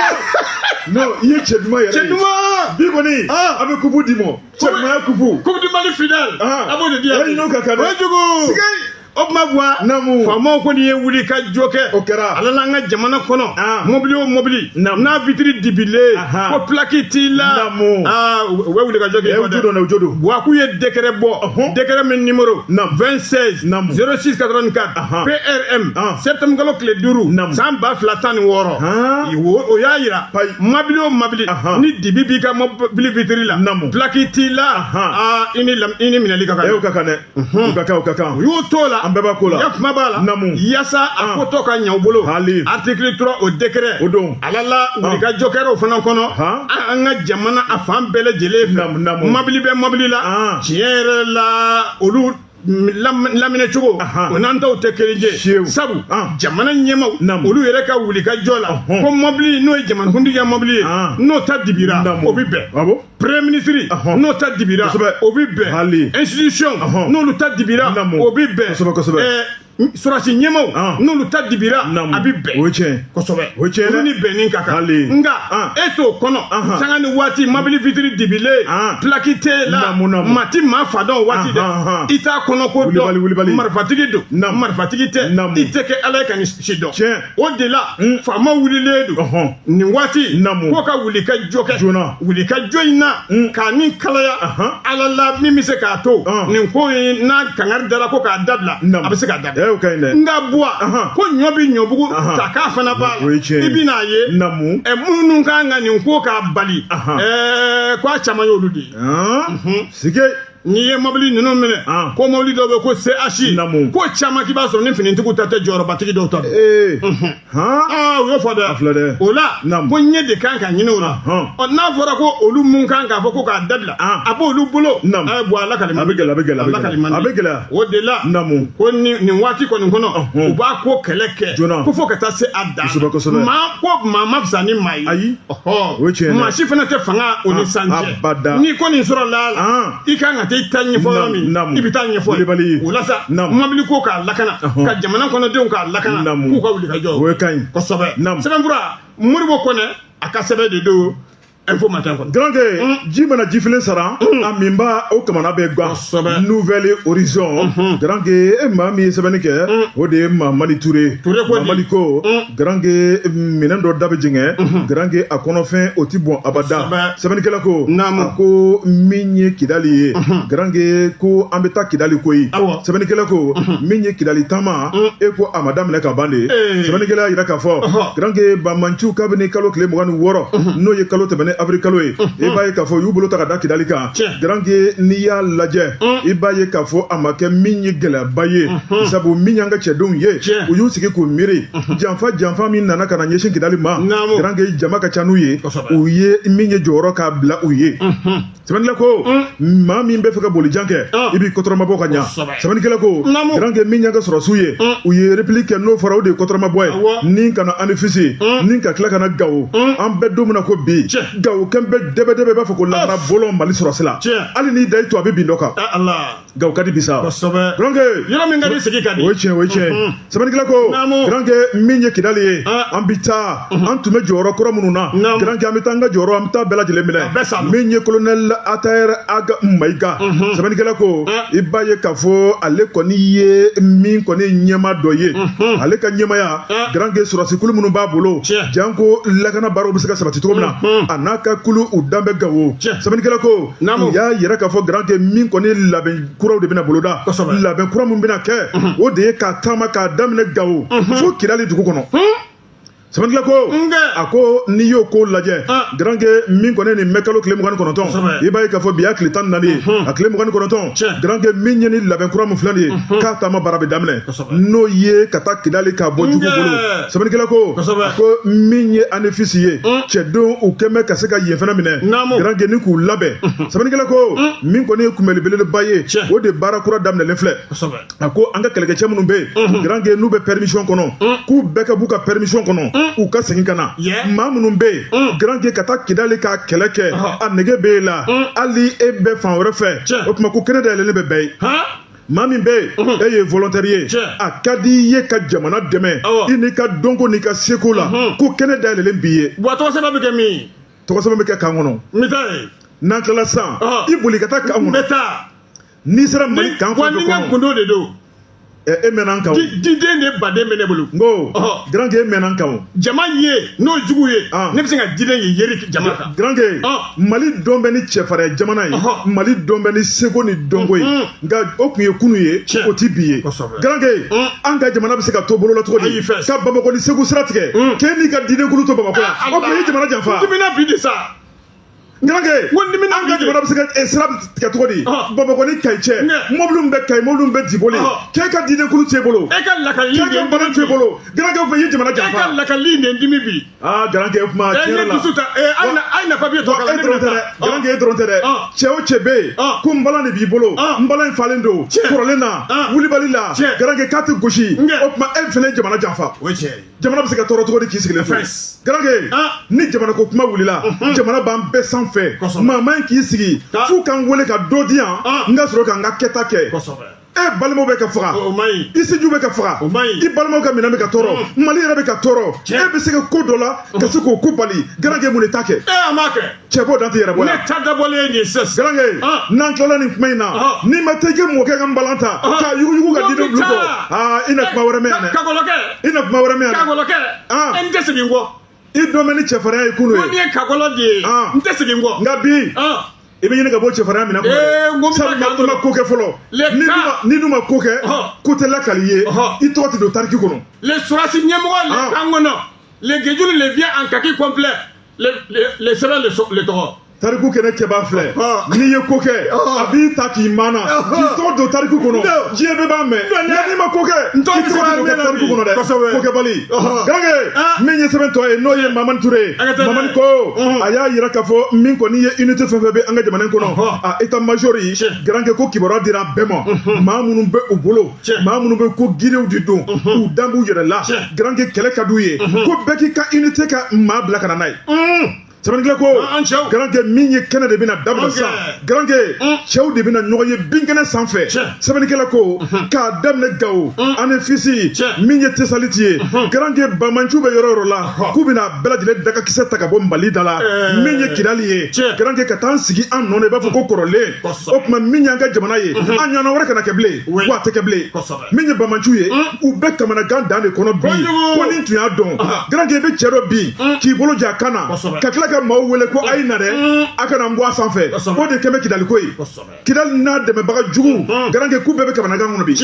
Non, i ye cɛ duman yɛrɛ ye. Cɛ duman. Bi kɔni, a bɛ coupe d'i ma. Cɛ dumanya coupe. Coupe du Mali finale. A b'o de di yan. E n'o ka kan dɛ. Kojugu. Sigɛ. O tuma buwa. Naamu. Faamaw kɔni ye wuli ka jɔ kɛ. O kɛra. Ala l'an ka jamana kɔnɔ. Mobili o mobili. N'a vitre dibilen. Ko plaque t'i la. Naamu. Aa, u bɛ wuli ka jɔ kɛ. O jo don dɛ, o jo don. Buwa, k'u ye décret bɔ. Décret min numéro. Naamu. 26. Naamu. 06 84. PRM. Septembre kalo tile 5. Naamu. San 2016. O y'a yira. Payi. Mobili o mobili. Ni dibi b'i ka mobili vitre la. Naamu. Plaque t'i la. Aa, i ni minɛli ka kan. O ka kan dɛ. O ka kan, o ka kan. U y'o t'o la. An bɛɛ b'a ko la. Ya kuma b'a la. Naamu. Yaasa a ko tɔ ka ɲɛ u bolo. Hali. Article 3 o décret. O don. Ala la wulikajɔ kɛra o fana kɔnɔ. An ka jamana a fan bɛɛ lajɛlen fɛ. Naamu, naamu. Mobili bɛ mobili la. Tiɲɛ yɛrɛ la, olu laminɛ cogo, o n'an taw tɛ kelen ye. Sabu jamana ɲɛmaw, olu yɛrɛ ka wulikajɔ la, ko mobili n'o ye jamanakuntigi ka mobili ye, n'o ta dibira, o bɛ bɛn. Premier ministre, n'o ta dibira, o bɛ bɛn. Institution, n'olu ta dibira, o bɛ bɛn. Kosɛbɛ. Sɔrɔdasi ɲɛmaw, n'olu ta dibira, a bɛ bɛn. O ye tiɲɛ. Kosɛbɛ. O ye tiɲɛ dɛ. Olu ni bɛnni ka kan. Nka e t'o kɔnɔ, sanga ni waati, mobili vitre dibilen, plaque t'e la, maa ti maa fa dɔn o waati dɛ. I t'a kɔnɔ ko dɔn, marifatigi don, marifatigi tɛ, i tɛ kɛ Ala ye ka nin si dɔn. O de la, faama wulilen don nin waati ko ka wuli ka jɔ kɛ. Wuli ka jɔ in na, k'a ni kalaya, Ala la min bɛ se k'a to nin ko in n'a kangari dara ko k'a dabila, a bɛ se k'a dabila. O ka ɲi dɛ. Nka Buwa, ko ɲɔ bɛ ɲɔbugu ta k'a fana b'a la. O ye tiɲɛ ye. I bɛn'a ye Naamu. Minnu kan ka nin ko k'a bali, ko a caman y'olu de ye. Sike. N'i ye mobili ninnu minɛ, ko mobili dɔw bɛ ko CH, ko caman k'i b'a sɔrɔ ni finitigiw ta tɛ, jɔyɔrɔbatigi dɔw ta don. Ee han. Aa, u y'o fɔ dɛ. A filɛ dɛ. O la, ko ɲɛ de kan ka ɲini o la. Ɔ, n'a fɔra ko olu mun kan k'a fɔ ko k'a dabila, a b'olu bolo. Buwa, a lakali man A bɛ di. gɛlɛya, a bɛ gɛlɛya, a bɛ A lakali man di. gɛlɛya, a bɛ gɛlɛya. O de la, ko nin waati kɔni kɔnɔ, u b'a ko kɛlɛ kɛ ko fo ka taa se a dan na. Maa ko maa ma fisa ni maa ye. Ayi. Ɔhɔ. O ye tiɲɛ ye dɛ. Maa si fana tɛ fanga o ni san cɛ. Abada. N'i ko nin sɔrɔ la, i kan ka taa i ta ɲɛfɔ yɔrɔ min, i bɛ taa ɲɛfɔ yen. Wulibali. O la sa, mobili ko k'a lakana, ka jamana kɔnɔdenw k'a lakana, k'u ka wuli ka jɔ. O ye ka ɲi. Kosɛbɛ. Sɛbɛnfura Modibo Kɔnɛ a ka sɛbɛn de don Info Matin kɔnɔ. Garankɛ, ji mana jifilen sara, a minba o kamana bɛ gan. Nouvel Horizon, garankɛ, e maa min ye sɛbɛnni kɛ, o de ye Mamali Ture. Ture ko di? Mamali ko, garankɛ, minɛn dɔ da bɛ jɛngɛ, garankɛ, a kɔnɔfɛn o ti bɔn abada. Sɛbɛnnikɛla ko, a ko min ye Kidali ye, garankɛ, ko an bɛ taa Kidali koyi. Sɛbɛnnikɛla ko, min ye Kidali taama, e ko a ma daminɛ ka ban de. Sɛbɛnnikɛla y'a jira k'a fɔ, garankɛ, banbaanciw kabini kalo tile 26, n'o ye kalo tɛmɛnen avril kalo ye, i b'a ye k'a fɔ u y'u bolo ta ka da Kidali kan. Garankɛ, n'i y'a lajɛ, i b'a ye k'a fɔ a ma kɛ min ye gɛlɛyaba ye, sabu min y'an ka cɛdenw ye, u y'u sigi k'u miiri janfa janfa min nana ka na ɲɛsin Kidali ma. Garankɛ, jama ka ca n'u ye, u ye min ye jɔyɔrɔ k'a bila u ye. Sɛbɛnnikɛla ko, maa min bɛ fɛ ka bolijan kɛ, i b'i kɔtɔrɔmabɔ ka ɲa. Sɛbɛnnikɛla ko, garankɛ, min y'an ka sɔrɔsiw ye, u ye réplique kɛ, n'o fɔra o de ye kɔtɔrɔmabɔ ye, ni ka na Anefisi, ni ka tila ka na Gawo. An bɛ don min na ko bi, Gawo kɛn bɛ dɛbɛ dɛbɛ, i b'a fɔ ko lahara bɔlɔn Mali sɔrɔsi la. Hali n'i da i to, a bɛ bin dɔ kan. Gawo ka di bi sa. Garankɛ, Yɔrɔ min ka di, sigi ka di. O ye tiɲɛ, o ye tiɲɛ. Sɛbɛnnikɛla ko, garankɛ, min ye Kidali ye, an bi taa, an tun bɛ jɔyɔrɔ kɔrɔ minnu na, garankɛ, an bɛ taa an ka jɔyɔrɔ, an bɛ taa bɛɛ lajɛlen minɛ. Min ye colonel Ataher Ag Mayiga, sɛbɛnnikɛla ko, i b'a ye k'a fɔ ale kɔni ye min kɔni ɲɛma dɔ ye, ale ka ɲɛmaya, garankɛ, sɔrɔsikulu minnu b'a bolo, janko lakana baaraw bɛ se ka sabati cogo min na, a n'a ka kulu u dan bɛ Gawo. Sɛbɛnnikɛla ko, u y'a yira k'a fɔ, garankɛ, min kɔni labɛn kuraw de bɛna boloda. Labɛn kura min bɛna kɛ, o de ye ka taama k'a daminɛ Gawo fo Kidali dugu kɔnɔ. Sɛbɛnnikɛla ko, a ko n'i y'o ko lajɛ, garankɛ, min kɔni nin mɛ kalo tile 29, i b'a ye k'a fɔ bi y'a tile 14 ye, a tile 29, garankɛ, min ye ni labɛn kura min filɛ nin ye, k'a taama baara bɛ daminɛ, n'o ye ka taa Kidali k'a bɔ jugu bolo. Sɛbɛnnikɛla ko, a ko min ye Anefisi ye, cɛdenw u kɛn bɛ ka se ka yen fana minɛ, garankɛ, ni k'u labɛn. Sɛbɛnnikɛla ko, min kɔni ye kunbɛli belebeleba ye, o de baara kura daminɛlen filɛ. A ko an ka kɛlɛkɛcɛ minnu bɛ yen, garankɛ, n'u bɛ permission kɔnɔ, k'u bɛɛ ka b'u ka permission kɔnɔ, u ka segin ka na. Maa minnu bɛ yen, garankɛ, ka taa Kidali ka kɛlɛ kɛ, a nege b'e la, hali e bɛ fan wɛrɛ fɛ, o tuma ko kɛnɛ dayɛlɛlen bɛ bɛɛ ye. Maa min bɛ yen, e ye volontaire ye, a ka di i ye ka jamana dɛmɛ i n'i ka dɔnko n'i ka seko la, ko kɛnɛ dayɛlɛlen b'i ye. Wa tɔgɔ sɛbɛn bɛ kɛ min? Tɔgɔ sɛbɛn bɛ kɛ camp kɔnɔ. N bɛ taa yen. N'an tilala sisan, i boli ka taa camp N kɔnɔ. bɛ taa. N'i sera Mali camp Wa fɛn ni fɛn n ka kɔnɔ, gundo de don. E mɛnna an kan o. Diden de baden bɛ ne bolo. N ko, garankɛ, e mɛnna an kan o. Jama ye n'o jugu ye, ne bɛ se ka diden ye yeri jama kan. Garankɛ, Mali dɔn bɛ ni cɛfarinya jamana ye, Mali dɔn bɛ ni seko ni dɔnko ye, nka o tun ye kunu ye, o ti bi ye. Garankɛ, an ka jamana bɛ se ka to bolo la cogo di ka Bamakɔ ni Segu sira tigɛ, k'e n'i ka didenkulu to Bamakɔ yan? O tuma i ye jamana janfa. N dimina bi de sa. Garankɛ, an ka jamana bɛ se ka sira tigɛ cogo di Bamakɔ ni Kayi cɛ? Mɔbili bɛ Kayi, mɔbili bɛ Diboli, k'e ka didenkulu t'e bolo, E ka lakali k'e ka bana t'e bolo, garankɛ, o tuma i ye jamana E ka janfa. lakali de n dimi bi. Aa, garankɛ, kuma tiɲɛ Ne yɛrɛ la. dusu ta, a ye na papier tɔ E kalan, ne dɔrɔn bɛna tɛ dɛ, taa. garankɛ, e dɔrɔn tɛ dɛ. Cɛ o cɛ bɛ yen ko nbalan de b'i bolo, nbalan in falen don kɔrɔlen na, wulibali la, garankɛ, k'a tɛ gosi, o tuma e fana ye jamana janfa. O ye tiɲɛ ye. Jamana bɛ se ka tɔɔrɔ cogo di k'i sigilen to? Garankɛ, ni jamana ko kuma wulila, jamana b'an bɛɛ sanfɛ. Maa man k'i sigi f'u k'an wele ka dɔ di yan, n ka sɔrɔ k'an ka kɛta kɛ. E balimaw bɛ ka faga, i sinjiw bɛ ka faga, i balimaw ka minɛn bɛ ka tɔɔrɔ, Mali yɛrɛ bɛ ka tɔɔrɔ, e bɛ se ka ko dɔ la ka se k'o ko bali, garankɛ, mun de t'a kɛ? A m'a kɛ. Cɛ b'o dan tɛ yɛrɛ bɔ yan. Ne ta dabɔlen ye nin ye sisan. Garankɛ, n'an tilala nin kuma in na, n'i ma taa i ka mɔkɛ ka nbalan ta k'a yuguyugu ka didenw bila kɔ, aa, i na kuma wɛrɛ mɛn yan dɛ. Kakɔlɔkɛ. I na kuma wɛrɛ mɛn yan dɛ. Kakɔlɔkɛ. E n tɛ segin kɔ. I dɔn bɛ ni cɛfarinya ye kunu ye. Ko nin ye kakɔlɔ de ye. N tɛ segin kɔ. Nka bi. I bɛ ɲini ka bɔ cɛfarinya minɛn kɔnɔ dɛ. N ko n bɛ taa Sabula i ma ko kɛ fɔlɔ. Ni dun ma ko kɛ, ko tɛ lakali i ye, i tɔgɔ tɛ don tariki kɔnɔ. Les sɔrɔdasi ɲɛmɔgɔ le kan kɔnɔ, le gejulu le vient en kaki complet, le sɛbɛn le tɔgɔ. Tariku kɛnɛ kɛbaa filɛ, n'i ye ko kɛ, a b'i ta k'i mana k'i tɔgɔ don tariku kɔnɔ, diɲɛ bɛɛ b'a mɛn. Nka n'i ma ko kɛ, i tɔgɔ tɛ don tariku kɔnɔ dɛ. Kokɛbali garankɛ min ye sɛbɛn tɔ ye, n'o ye Mamani Ture ye. Mamani ko a y'a yira k'a fɔ min kɔni ye unité fɛn fɛn bɛ an ka jamana in kɔnɔ, a état major yi, garankɛ, ko kibaruya dira bɛɛ ma, maa minnu bɛ u bolo, maa minnu bɛ ko giriw de don, u dan b'u yɛrɛ la, garankɛ, kɛlɛ ka d'u ye, ko bɛɛ k'i ka unité ka maa bila ka na n'a ye. Sɛbɛnnikɛla ko garankɛ, min ye kɛnɛ de bɛna daminɛ sisan, garankɛ, cɛw de bɛna ɲɔgɔn ye binkɛnɛ sanfɛ. Sɛbɛnnikɛla ko k'a daminɛ Gawo Anefisi, min ye Tesaliti ye, garankɛ, banbaanciw bɛ yɔrɔ yɔrɔ la, k'u bɛna bɛɛ lajɛlen dakakisɛ ta ka bɔ Mali da la, min ye Kidali ye, garankɛ, ka taa an sigi an nɔ na i b'a fɔ ko kɔrɔlen. O tuma min y'an ka jamana ye, an ɲɔgɔnna wɛrɛ kana kɛ bilen, wa a tɛ kɛ bilen. Min ye banbaanciw ye, u bɛ kamanagan dan de kɔnɔ bi. Ko ni tun y'a dɔn, garankɛ, i bɛ cɛ dɔ bin k'i bolo ja kan na, ka tila ka maaw wele ko a ye na dɛ, a kana n bɔ a sanfɛ. O de kɛmɛ Kidali ko ye. Kidali n'a dɛmɛbaga jugu, garankɛ, k'u bɛɛ bɛ kamanagan kɔnɔ bi.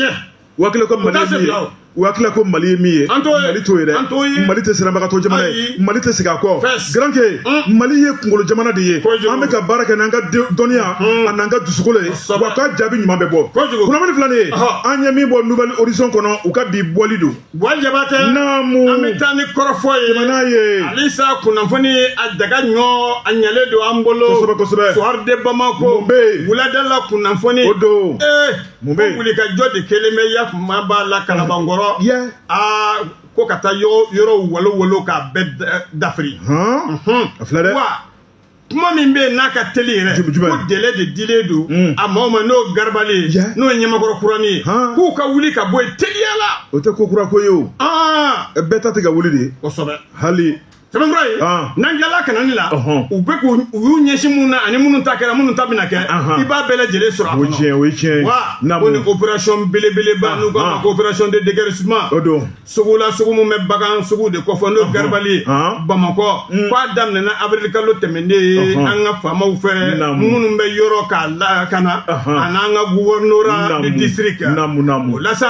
U hakili ko Mali ye min ye, u hakili ko Mali ye min ye, Mali t'o ye dɛ. Mali tɛ siranbagatɔ jamana ye, Mali tɛ segin a kɔ. Garankɛ, Mali ye kunkolo jamana de ye. An bɛ ka baara kɛ n'an ka dɔnniya a n'an ka dusukolo ye, wa k'a jaabi ɲuman bɛ bɔ. Kunnafoni filɛ nin ye, an ye min bɔ Nouvel Horizon kɔnɔ, u ka bi bɔli don. Buwa Jabatɛ. Naamu. An bɛ taa ni kɔrɔfɔ ye. Tɛmɛ ye. Halisa kunnafoni a daga ɲɔ a ɲalen don an bolo. Kosɛbɛ kosɛbɛ. Soir de Bamako. Mun bɛ yen? Wulada la kunnafoni. O don. Mun bɛ yen? Ko wulikajɔ de kɛlen bɛ yakuma b'a la Kalabankɔrɔ. Aa, ko ka taa yɔrɔ walo walo k'a bɛɛ dafiri. A filɛ dɛ. Wa kuma min bɛ yen n'a ka teli yɛrɛ, ko délai de dilen don a maaw ma, n'o garibali ye, n'o ye Ɲamakɔrɔ kurani ye, k'u ka wuli ka bɔ yen teliya la. O tɛ ko kura ko ye o. Bɛɛ ta tɛ ka wuli de. Hali. Sɛbɛnfura ye, n'an tilala kalanni la, u bɛ k'u u y'u ɲɛsin mun na ani minnu ta kɛra, minnu ta bɛna kɛ, i b'a bɛɛ lajɛlen sɔrɔ a kɔnɔ. O tiɲɛ, o ye tiɲɛ ye. Wa ko ni opération belebeleba, n'u k'a ma ko opération de déguerpissement. O don. Sugu la, sugu mun bɛ bagan sugu de kofɔ, n'o garibali ye Bamakɔ, k'a daminɛna avril kalo tɛmɛnen ye an ka faamaw fɛ minnu bɛ yɔrɔ k'a lakana a n'an ka gouvernorat du district. O la sa,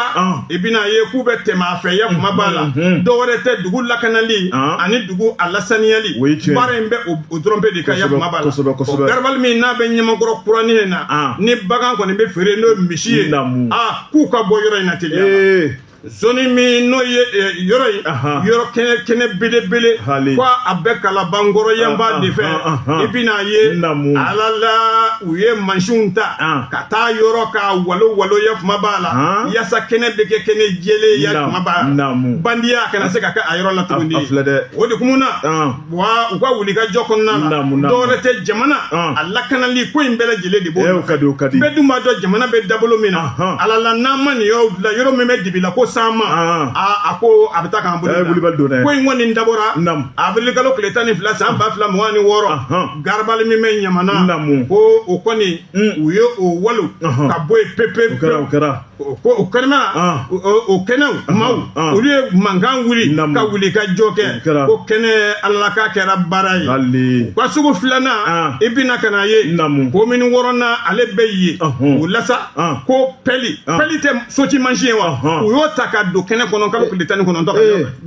i bɛna ye k'u bɛ tɛmɛ a fɛ yakuma b'a la, dɔwɛrɛ tɛ, dugu lakanali ani dugu a lasaniyali. Baara in bɛ o dɔrɔn pe de kan yakuma b'a la. O garibali min n'a bɛ Ɲamakɔrɔ kuranin in na, ni bagan kɔni bɛ feere, n'o ye misi ye, k'u ka bɔ yɔrɔ in na teliya la. Zone min n'o ye yɔrɔ in, yɔrɔ kɛnɛ kɛnɛ belebele, ko a bɛ Kalabankɔrɔ yanfan de fɛ. I bɛna ye ala la, u ye mansinw ta ka taa yɔrɔ k'a walo walo yakuma b'a la, yaasa kɛnɛ bɛ kɛ kɛnɛ jɛlen yakuma b'a la, bandiya kana se ka kɛ a yɔrɔ la tuguni. O de kun na wa u ka wulikajɔ kɔnɔna la, dɔwɛrɛ tɛ, jamana a lakanali ko in bɛɛ lajɛlen de b'o. Bɛɛ dun b'a dɔn jamana bɛ dabolo min na. Ala la, n'an ma nin yɔrɔ dilan, yɔrɔ min bɛ dibi la ko san ma, a ko a bɛ taa k'an bolo. Ko in kɔni dabɔra avril kalo tile 12 san 2026, garabali min bɛ Ɲamana, ko o kɔni u ye o walo ka bɔ yen pepe. Ko o kɛnɛma o kɛnɛw maaw, olu ye mankan wuli ka wuli ka jɔ kɛ, ko kɛnɛ ala k'a kɛra baara ye. Ka sugu filanan, i bɛna ka na ye komini wɔɔrɔnan, ale bɛ yen. O la sa, ko pelle, pelle tɛ soti mansin ye wa, u y'o ta ka don kɛnɛ kɔnɔ kalo tile 19 ka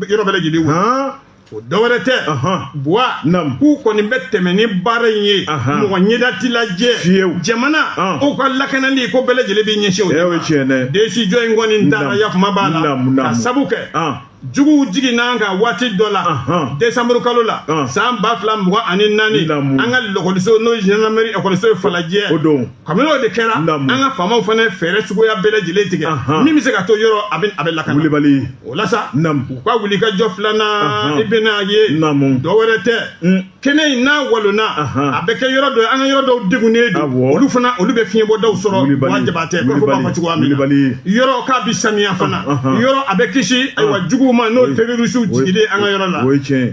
yɔrɔ bɛɛ lajɛlen wuli. O dɔwɛrɛ tɛ, Buwa, k'u kɔni bɛ tɛmɛ ni baara in ye, mɔgɔ ɲɛda ti lajɛ, jamana o ka lakanali ko bɛɛ lajɛlen bɛ ɲɛsin o de ma. Décision in kɔni taara yakuma b'a la ka sabu kɛ juguw jiginna an kan waati dɔ la décembre kalo la san 2024, an ka lɔkɔliso, n'o ye gendarmerie ekɔliso ye Falajɛ. O don. Kabini o de kɛra, an ka faamaw fana ye fɛɛrɛ suguya bɛɛ lajɛlen tigɛ min bɛ se ka to yɔrɔ a bɛ lakana. Wulibali. O la sa, u ka wuli ka jɔ filanan, i bɛna ye dɔwɛrɛ tɛ, kɛnɛ in n'a walonna, a bɛ kɛ yɔrɔ dɔ ye, an ka yɔrɔ dɔw degunnen don, olu fana olu bɛ fiɲɛbɔdaw sɔrɔ. Buwa Jabatɛ, kɔrɔfɔ b'a fɔ cogoya min na, yɔrɔ k'a bɛ saniya fana, yɔrɔ a bɛ kisi ayiwa juguw ma, n'o terrorisiw jigilen an ka yɔrɔ la.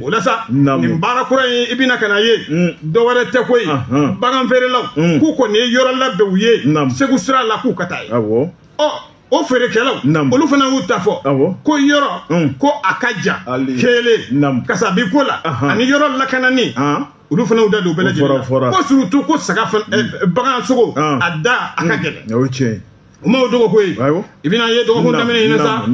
O la sa, nin baara kura in, i bɛna ka na ye dɔwɛrɛ tɛ koyi, bagan feerelaw k'u kɔni ye yɔrɔ labɛn u ye Segu sira la, k'u ka taa yen. Ɔ, o feerekɛlaw, olu fana y'u ta fɔ ko yɔrɔ ko a ka jan kelen kasabi ko la ani yɔrɔ lakanani. Olu fana y'u da don bɛɛ lajɛlen la. Ko surtout ko saga fana, bagan sogo, a da a ka gɛlɛn. O ye tiɲɛ ye. O ma o dɔgɔkun ye. I bɛna ye dɔgɔkun daminɛ in na sa,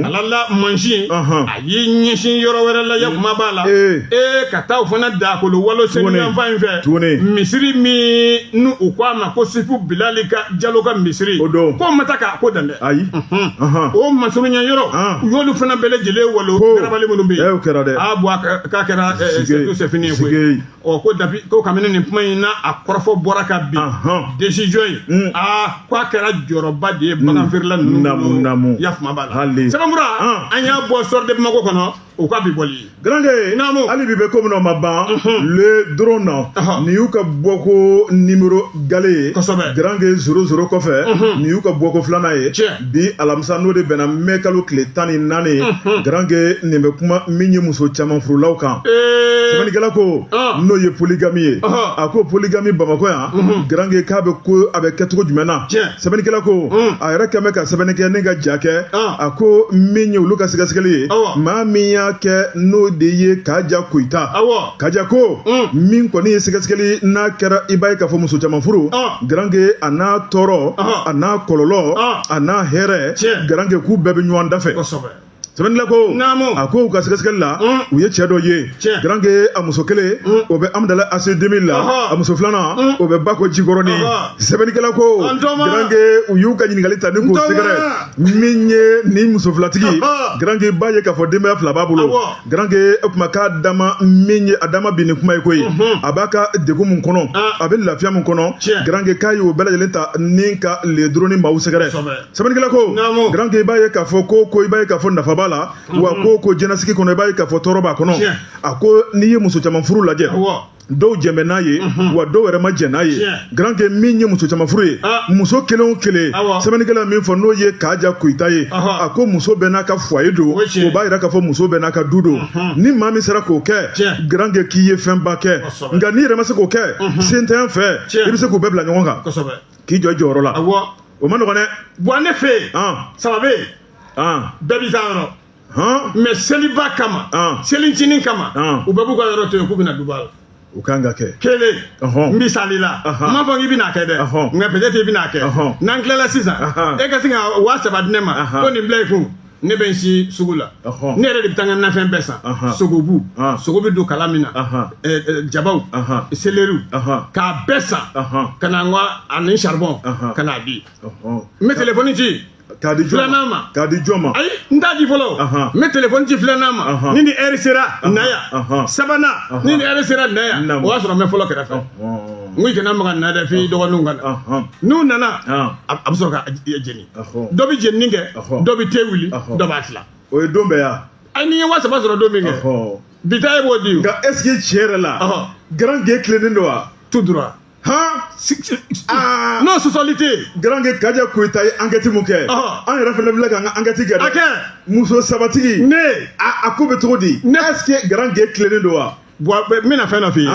ala la mansin a y'i ɲɛsin yɔrɔ wɛrɛ la, yakuma b'a la ee ka taa o fana dakolo walo senu yanfan in fɛ, misiri min n'u u ko a ma ko Sifu Bilali ka Jalo ka misiri, k'o ma taa k'a ko dan dɛ. Ayi. O masurunya yɔrɔ, u y'olu fana bɛɛ lajɛlen walo, garabali minnu bɛ yen. O kɛra dɛ. A bɔ k'a kɛra c'est fini ye koyi. Ɔ ko depuis ko kabini nin kuma in na a kɔrɔfɔ bɔra ka bin décision ye, aa ko a kɛra jɔrɔba de ye bagan feerela ninnu bolo, yafama b'a la. Sɛbɛnfura an y'a bɔ Soir de Bamako kɔnɔ, o ka bi bɔli ye. Garankɛ, hali bi bɛ ko min na o ma ban le drone nin y'u ka bɔko numéro gale ye. Garankɛ 00 kɔfɛ, nin y'u ka bɔko filanan ye. Bi alamisa, n'o de bɛnna mɛ kalo tile 14 ye, Garankɛ, nin bɛ kuma min ye muso caman furulaw kan. Sɛbɛnnikɛla ko, n'o ye polygamie ye, a ko polygamie Bamakɔ yan, Garankɛ, k'a bɛ ko a bɛ kɛ cogo jumɛn na? Sɛbɛnnikɛla ko, a yɛrɛ kɛn bɛ ka sɛbɛnni kɛ ne ka ja kɛ, a ko min ye olu ka sɛgɛsɛgɛli ye, maa min y'a kɛ n'o de ye Kaja Koyita. Kaja ko min kɔni ye sɛgɛsɛgɛli n'a kɛra, i b'a ye k'a fɔ muso caman furu, Garankɛ, a n'a tɔɔrɔ, a n'a kɔlɔlɔ, a n'a hɛrɛ, Garankɛ, k'u bɛɛ bɛ ɲɔgɔn da fɛ. Sɛbɛnnikɛla ko, a ko u ka sɛgɛsɛgɛli la, u ye cɛ dɔ ye, Garankɛ, a muso kelen o bɛ Amudala AC 2000 la, a muso filanan o bɛ Bako Jikɔrɔni. Sɛbɛnnikɛla ko, Garankɛ, u y'u ka ɲininkali ta ni k'o sɛgɛrɛ, min ye nin muso filatigi, Garankɛ, b'a ye k'a fɔ denbaya fila b'a bolo. Garankɛ, o tuma k'a dama min ye a dama bin ni kuma ye koyi, a b'a ka degun mun kɔnɔ, a bɛ lafiya mun kɔnɔ, Garankɛ, k'a y'o bɛɛ lajɛlen ta ni ka le drone maaw sɛgɛrɛ. Sɛbɛnnikɛla ko, Garankɛ, i b'a ye k'a fɔ ko i b'a ye k'a fɔ nafa b'a la, wa ko jɛnasigi kɔnɔ, i b'a ye k'a fɔ tɔɔrɔ b'a kɔnɔ. A ko n'i ye muso caman furu lajɛ, dɔw jɛn bɛ n'a ye, wa dɔw yɛrɛ ma jɛn n'a ye. Garankɛ, min ye muso caman furu ye, muso kelen o kelen, sɛbɛnnikɛla min fɔ n'o ye Kaja Koyita ye, a ko muso bɛɛ n'a ka foyer don, o b'a yira k'a fɔ muso bɛɛ n'a ka du don. Ni maa min sera k'o kɛ, Garankɛ, k'i ye fɛnba kɛ. Nka n'i yɛrɛ ma se k'o kɛ, sentanya fɛ, i bɛ se k'u bɛɛ bila ɲɔgɔn kan k'i jɔ i jɔyɔrɔ la. O ma nɔgɔn dɛ. Bon, ne fɛ yen, saba bɛ yen, bɛɛ b'i ta yɔrɔ. Mais seliba kama, selicinin kama, u bɛɛ b'u ka yɔrɔ to yen k'u bɛna duba la. O kan ka kɛ. Kelen, misali la, n m'a fɔ k'i bɛna kɛ dɛ, nka peut-être i bɛna kɛ. N'an tilala sisan, e ka se ka 3000 di ne ma, ko nin bila i kun, ne bɛ n si sugu la. Ne yɛrɛ de bɛ taa n ka nafɛn bɛɛ san. Sogobu, sogo bɛ don kala min na, jabaw, seleriw, k'a bɛɛ san ka na n ka ani charbon ka n'a di. N bɛ telefɔni ci K'a di jɔn ma? Filanan ma. K'a di jɔn ma? Ayi, n t'a di fɔlɔ. N bɛ telefɔni ci filanan ma. Ni heure sera, na yan. Sabanan, ni heure sera, na yan. O y'a sɔrɔ n bɛ fɔlɔ kɛrɛfɛ. N ko i kana maga na dɛ, f'i dɔgɔninw ka na. N'u nana, a bɛ sɔrɔ ka jeni. Dɔ bɛ jenini kɛ, dɔ bɛ te wuli, dɔ b'a tila. O ye don bɛɛ ya? Ayi, n'i ye 3000 sɔrɔ don min kɛ, bi ta e b'o di. Nka est ce que tiɲɛ yɛrɛ la, Garankɛ tilennen don wa? Tout droit. Han. Non, sɔsɔli tɛ. Garankɛ, Kaja Koyita ye enquête mun kɛ, an yɛrɛ fana filɛ k'an ka enquête kɛ dɛ. A kɛ. Muso sabatigi. Ne. A ko bɛ cogo di? Est ce que Garankɛ tilennen don wa? Bon, n bɛna fɛn dɔ f'i ye.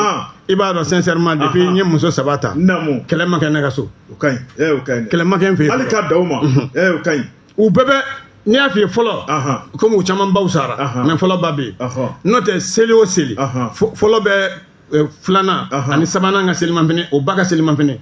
I b'a dɔn, sincèrement, depuis n ye muso saba ta. Naamu. Kɛlɛ ma kɛ ne ka so. O ka ɲi. O ka ɲi. Kɛlɛ ma kɛ n fɛ yen. Hali k'a da o ma. O ka ɲi. U bɛɛ bɛ n'i y'a f'i ye fɔlɔ, komi u caman baw sara, mais fɔlɔ ba bɛ yen. N'o tɛ, seli o seli, fɔlɔ bɛ filanan ani sabanan ka selimafini, o ba ka selimafini.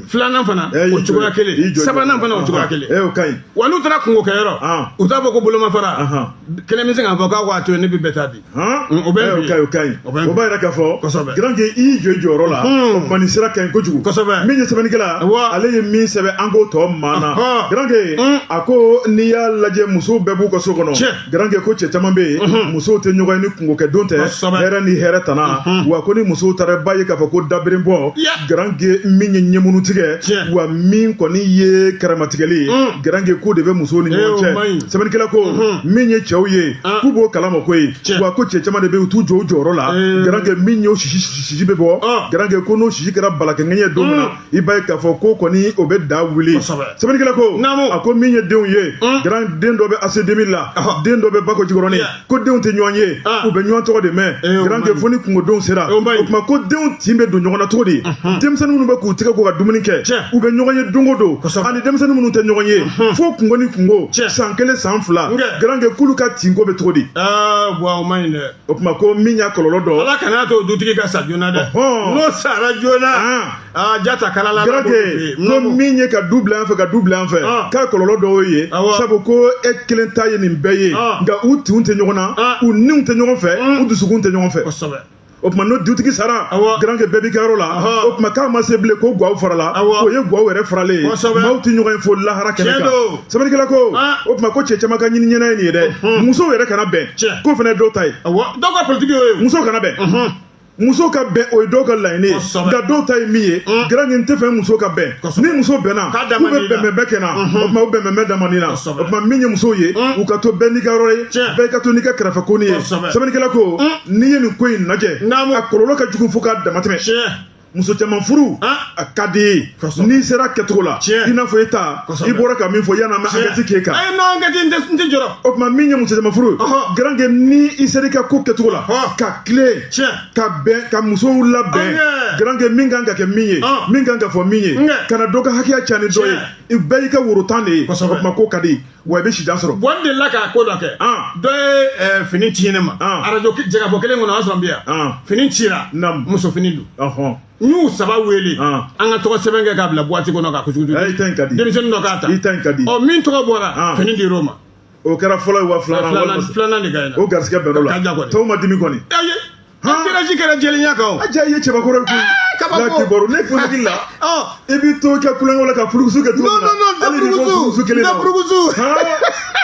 Filanan fana o cogoya kelen, sabanan fana o cogoya kelen. O ka ɲi. Wa n'u taara kungo kɛyɔrɔ, u t'a fɔ ko bolomafara kelen bɛ se k'a fɔ k'a k'a to yen, ne bɛ bɛɛ ta di. O bɛ o ka ɲi, o ka ɲi. O b'a yira k'a fɔ, Garankɛ, i y'i jɔ i jɔyɔrɔ la, o tuma nin sira ka ɲi kojugu. Min ye sɛbɛnnikɛla, ale ye min sɛbɛn, an k'o tɔ maa na. Garankɛ, a ko n'i y'a lajɛ, musow bɛɛ b'u ka so kɔnɔ. Garankɛ, ko cɛ caman bɛ yen, musow tɛ ɲɔgɔn ye ni kungokɛdon tɛ, hɛrɛ ni hɛrɛ tana. Wa ko ni musow taara, ba ye k'a fɔ ko dabere bɔ, Garankɛ, min ye ɲɛmunu tigɛ, wa min kɔni ye karamatigɛli ye, Garankɛ, k'o de bɛ musow ni ɲɔgɔn cɛ. Sɛbɛnnikɛla ko min ye cɛw ye, k'u b'o kalama koyi. Wa ko cɛ caman de bɛ yen, u t'u jɔ u jɔyɔrɔ la. Garankɛ, min y'o sisi bɛ bɔ, Garankɛ, ko n'o sisi kɛra balakɛŋɛɲɛ ye don min na, i b'a ye k'a fɔ ko kɔni o bɛ da wuli. Sɛbɛnnikɛla ko, a ko min ye denw ye, garan den dɔ bɛ AC 2000 la, den dɔ bɛ Bako Jikɔrɔni, ko denw tɛ ɲɔgɔn ye, u bɛ ɲɔgɔn tɔgɔ de mɛn. Garankɛ, fo ni kungodenw sera, o tuma ko denw tin bɛ don ɲɔgɔn na cogo di? Denmisɛnnin minnu bɛ k'u tɛgɛ ko ka dumuni kɛ, u bɛ ɲɔgɔn ye don o don, ani denmisɛnnin minnu tɛ ɲɔgɔn ye fo kunko ni kunko, san 1 san 2, garankɛ k'olu ka tinko bɛ cogo di? Wa o man ɲi dɛ. O tuma ko min y'a kɔlɔlɔ dɔ, Ala kana to dutigi ka sa joona dɛ. N'o sara joona, aa jata kala la. Garankɛ, ko min ye ka du bila yan fɛ, ka du bila yan fɛ, k'a kɔlɔlɔ dɔw ye, sabu ko e kelen ta ye nin bɛɛ ye, nka u tinw tɛ ɲɔgɔn na, u niw tɛ ɲɔgɔn fɛ, u dusukun tɛ ɲɔgɔn fɛ. O tuma n'o dutigi sara, garankɛ, bɛɛ b'i ka yɔrɔ la. O tuma k'a ma se bilen ko gaw farala, o ye gaw yɛrɛ faralen ye, maaw tɛ ɲɔgɔn ye fo lahara kɛnɛ kan. Sɛbɛnnikɛla ko o tuma ko cɛ caman ka ɲini ɲɛna ye nin ye dɛ, musow yɛrɛ kana bɛn, k'o fana ye dɔw ta ye. Dɔw ka politiki y'o ye. Musow kana bɛn, muso ka bɛn, o ye dɔw ka laɲini ye, nka dɔw ta ye min ye, garankɛ, n tɛ fɛ muso ka bɛn. Ni muso bɛnna, k'u bɛ bɛnbɛnbɛn kɛ na, o tuma o bɛnbɛnbɛn damani na. O tuma min ye musow ye, u ka to bɛɛ n'i ka yɔrɔ ye, bɛɛ ka to n'i ka kɛrɛfɛ ko ye. Sɛbɛnnikɛla ko n'i ye nin ko in lajɛ, a kɔlɔlɔ ka jugu fo k'a damatɛmɛ. Muso caman furu a ka di ye n'i sera kɛcogo la, i n'a fɔ e ta i bɔra ka min fɔ yanni an bɛ enquête k'e kan. Ayi, non, enquête n tɛ jɔrɔ. O tuma min ye muso caman furu, garankɛ, ni i sera i ka ko kɛcogo la, ka tilen, ka bɛn, ka musow labɛn, garankɛ, min kan ka kɛ min ye, min kan ka fɔ min ye, kana dɔ ka hakɛya ca ni dɔ ye, i bɛɛ y'i ka woro tan de ye. O tuma ko ka di wa, i bɛ sijan sɔrɔ. Bon, n delila ka ko dɔ kɛ. Dɔ ye fini ci ne ma arajo jɛkafɔ kelen kɔnɔ, o y'a sɔrɔ n bɛ yan. Fini cira, muso fini don. N y'u saba wele, an ka tɔgɔ sɛbɛn kɛ k'a bila boîte kɔnɔ k'a kusukusu. I ta in ka di. Denmisɛnnin dɔ k'a ta. I ta in ka di. Ɔ, min tɔgɔ bɔra, fini dir'o ma. O kɛra fɔlɔ ye wa filanan? Filanan de ka ɲi. O garisɛgɛ bɛnn'o la. Tɔw ma dimi kɔni. Ayi, tirage kɛra jɛlenya kan o. A ja, i ye cɛbakɔrɔ ye koyi. Kabako. Kibaru ne kun hakili la, i b'i to i ka kulonkɛ la ka furukusu kɛ cogo min na. Non, non, non, n tɛ furukusu, n tɛ furukusu.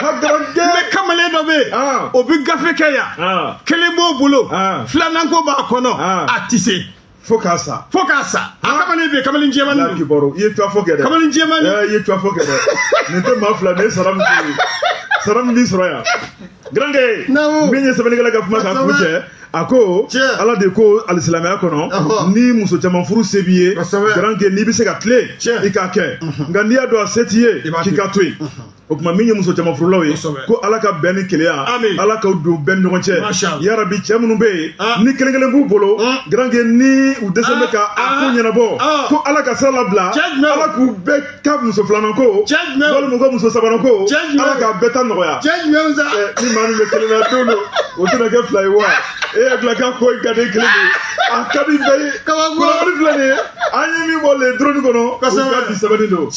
Ha, garankɛ. Mais kamalen dɔ bɛ yen, o bɛ gafe kɛ yan. Kelen b'o bolo, filanan ko b'a kɔnɔ, a tɛ se. Fo k'a sa. Fo k'a sa. A kamalen bɛ yen, kamalen jɛman don. Kibaru, i ye tuwa fɔ kɛ dɛ. Kamalen jɛman. I ye tuwa fɔ kɛ dɛ. Nin tɛ maa fila, nin ye sara min ye. Sara min b'i sɔrɔ yan. Garankɛ, min ye sɛbɛnnikɛla ka kuma k'a kun cɛ, a ko Ala de ko alisilamɛya kɔnɔ, ni muso caman furu se b'i ye, garankɛ, n'i bɛ se ka tilen, i k'a kɛ, nka n'i y'a dɔn a se t'i ye, k'i ka to yen. O tuma min ye muso caman furulaw ye, ko Ala ka bɛn ni keleya, Ala ka don bɛn ni ɲɔgɔn cɛ yarabi. Cɛ minnu bɛ yen ni kelen kelen b'u bolo, garankɛ, ni u dɛsɛ bɛ ka a ko ɲɛnabɔ, ko Ala ka sira labila, Ala k'u bɛɛ ka muso filanan ko walima u ka muso sabanan ko, Ala k'a bɛɛ ta nɔgɔya. Ni maa min bɛ kelen na don don, o tɛna kɛ fila ye wa? E hakili k'a ko in ka di kelen de ye, a ka di bɛɛ ye. Kunnafoni filɛ nin ye, an ye min bɔ le drone kɔnɔ, o ka bi sɛbɛnni don.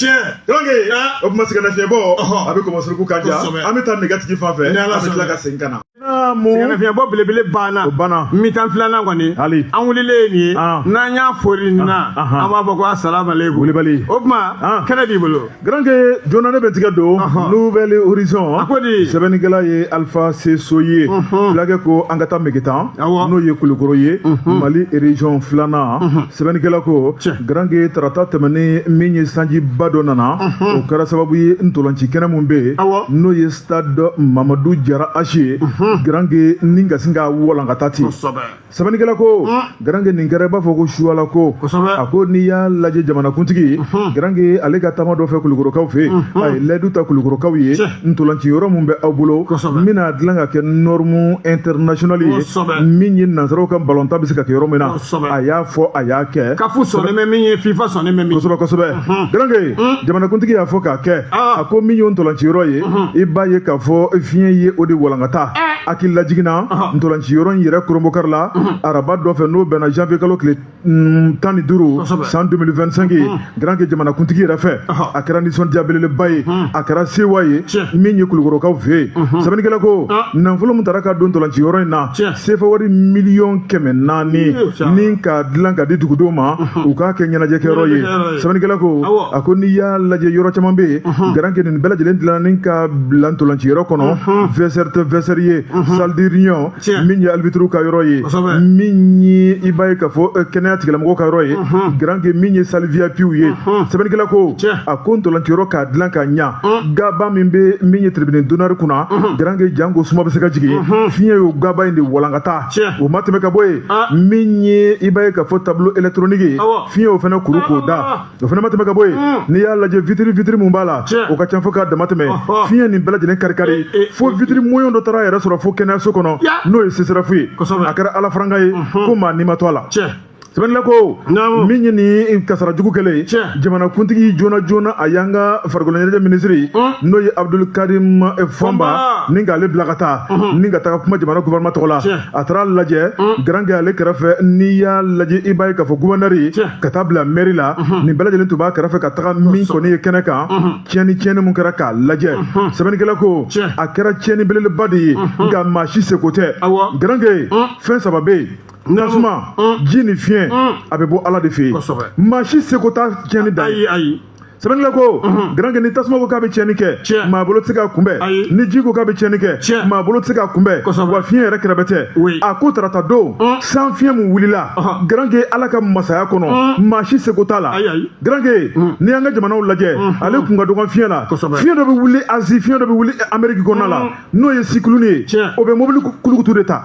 Garankɛ, o tuma sɛgɛnnafiɲɛbɔ a bɛ kɔmɔsuruku ka ja, an bɛ taa nɛgɛtigi fan fɛ, an bɛ tila ka segin ka na. Sɛgɛnnafiɲɛbɔ belebele banna. O banna. Mi-temps filanan kɔni, an wulilen ye nin ye, n'an y'a fori nin na, an b'a fɔ ko asalaamalekum. Wulibali. O tuma, kɛnɛ b'i bolo. Garankɛ, joona ne bɛ tigɛ don Nouvel Horizon. A ko di? Sɛbɛnnikɛla ye Alpha Seso ye. Fulakɛ ko an ka taa Megetan, n'o ye Kulukoro ye, Mali région filanan. Sɛbɛnnikɛla ko, garankɛ, tarata tɛmɛnen min ye, sanjiba dɔ nana, o kɛra sababu ye ntolanci kɛnɛ mun bɛ yen, n'o ye stade Mamadu Jara Ase ye, garankɛ, ni ka sin ka walankata ten. Sɛbɛnnikɛla ko, garankɛ, nin kɛra i b'a fɔ ko suwala ko. A ko n'i y'a lajɛ, jamanakuntigi, garankɛ, ale ka taama dɔ fɛ Kulukorokaw fɛ yen, a ye layidu ta Kulukorokaw ye, ntolanci yɔrɔ mun bɛ aw bolo, n bɛna dilan ka kɛ norme internationale ye, min ye nansaraw ka balontan bɛ se ka kɛ yɔrɔ min na. A y'a fɔ, a y'a kɛ. CAF sɔnnen bɛ min ye, FIFA sɔnnen bɛ min. Kosɛbɛ, kosɛbɛ. Garankɛ, jamanakuntigi y'a fɔ k'a kɛ. A ko min ye ntolanci yɔrɔ ye, i b'a ye k'a fɔ fiɲɛ ye o de walankata. Hakili lajiginna, ntolanci yɔrɔ in yɛrɛ koronbokari la araba dɔ fɛ, n'o bɛnna janvier kalo tile 15 san 2025 ye, garankɛ, jamanakuntigi yɛrɛ fɛ, a kɛra nisɔndiya belebeleba ye, a kɛra sewa ye min ye Kulukorokaw fɛ yen. Sɛbɛnnikɛla ko nafolo min taara ka don ntolanci yɔrɔ in na, sefa wari 400 million ni k'a dilan ka di dugudenw ma, u k'a kɛ ɲɛnajɛkɛyɔrɔ ye. Sɛbɛnnikɛla ko, a ko n'i y'a lajɛ, yɔrɔ caman bɛ yen, garankɛ, nin bɛɛ lajɛlen dilanna ni ka bila ntolanci yɔrɔ kɔnɔ, vestiaire tɛ vestiaire ye, salle de réunion, min ye arbitre ka yɔrɔ ye, min ye i b'a ye k'a fɔ kɛnɛya tigilamɔgɔw ka yɔrɔ ye, garankɛ, min ye salle VIP ye. Sɛbɛnnikɛla ko, a ko ntolanci yɔrɔ k'a dilan ka ɲa, gaba min bɛ min ye tribune d'honneur kunna, garankɛ, janko suma bɛ se ka jigin, fiɲɛ y'o gaba in de walankata. O ma tɛmɛ ka bɔ yen, min ye i b'a ye k'a fɔ tableau électronique ye, fiɲɛ y'o fana kuru k'o da. O fana ma tɛmɛ ka bɔ yen, n'i y'a lajɛ, vitre mun b'a la, o ka ca fo k'a dama tɛmɛ, fiɲɛ nin bɛɛ lajɛlen kari kari, fo vitre moyen dɔ taara a yɛrɛ sɔrɔ fo kɛnɛyaso kɔnɔ, n'o ye CSRéf ye. A kɛra Ala faranga ye ko maa ni ma to a la. Sɛbɛnnikɛla ko min ye nin kasara jugu kɛlen ye, jamanakuntigi joona joona a y'an ka farikolo ɲɛnajɛ minisiri, n'o ye Abdul Karim Fɔnba, ni k'ale bila ka taa ni ka taga kuma jamana gouvernement tɔgɔ la. A taara lajɛ garankɛ ale kɛrɛfɛ. N'i y'a lajɛ, i b'a ye k'a fɔ gouverneur ka taa bila mairie la, nin bɛɛ lajɛlen tun b'a kɛrɛfɛ ka taga min kɔni ye kɛnɛ kan, tiɲɛni mun kɛra k'a lajɛ. Sɛbɛnnikɛla ko a kɛra tiɲɛni belebeleba de ye, nka maa si seko tɛ. Garankɛ, fɛn saba bɛ yen: tasuma, ji ni fiɲɛ. A bɛ bɔ Ala de fɛ yen, maa si seko t'a tiɲɛni dan ye. Sɛbɛnnikɛla ko garankɛ, ni tasuma ko k'a bɛ tiɲɛni kɛ, maa bolo tɛ se k'a kunbɛn. Ni ji ko k'a bɛ tiɲɛni kɛ, maa bolo tɛ se k'a kunbɛn. Wa fiɲɛ yɛrɛ kɛrɛbɛ tɛ. A ko tarata don, san fiɲɛ mun wulila, garankɛ, Ala ka masaya kɔnɔ, maa si seko t'a la. Garankɛ, n'i y'an ka jamanaw lajɛ, ale kun ka dɔgɔn fiɲɛ la. Fiɲɛ dɔ bɛ wuli Asie, fiɲɛ dɔ bɛ wuli Amérique kɔnɔna la, n'o ye cyclone ye. O bɛ mobili kulukutu de ta,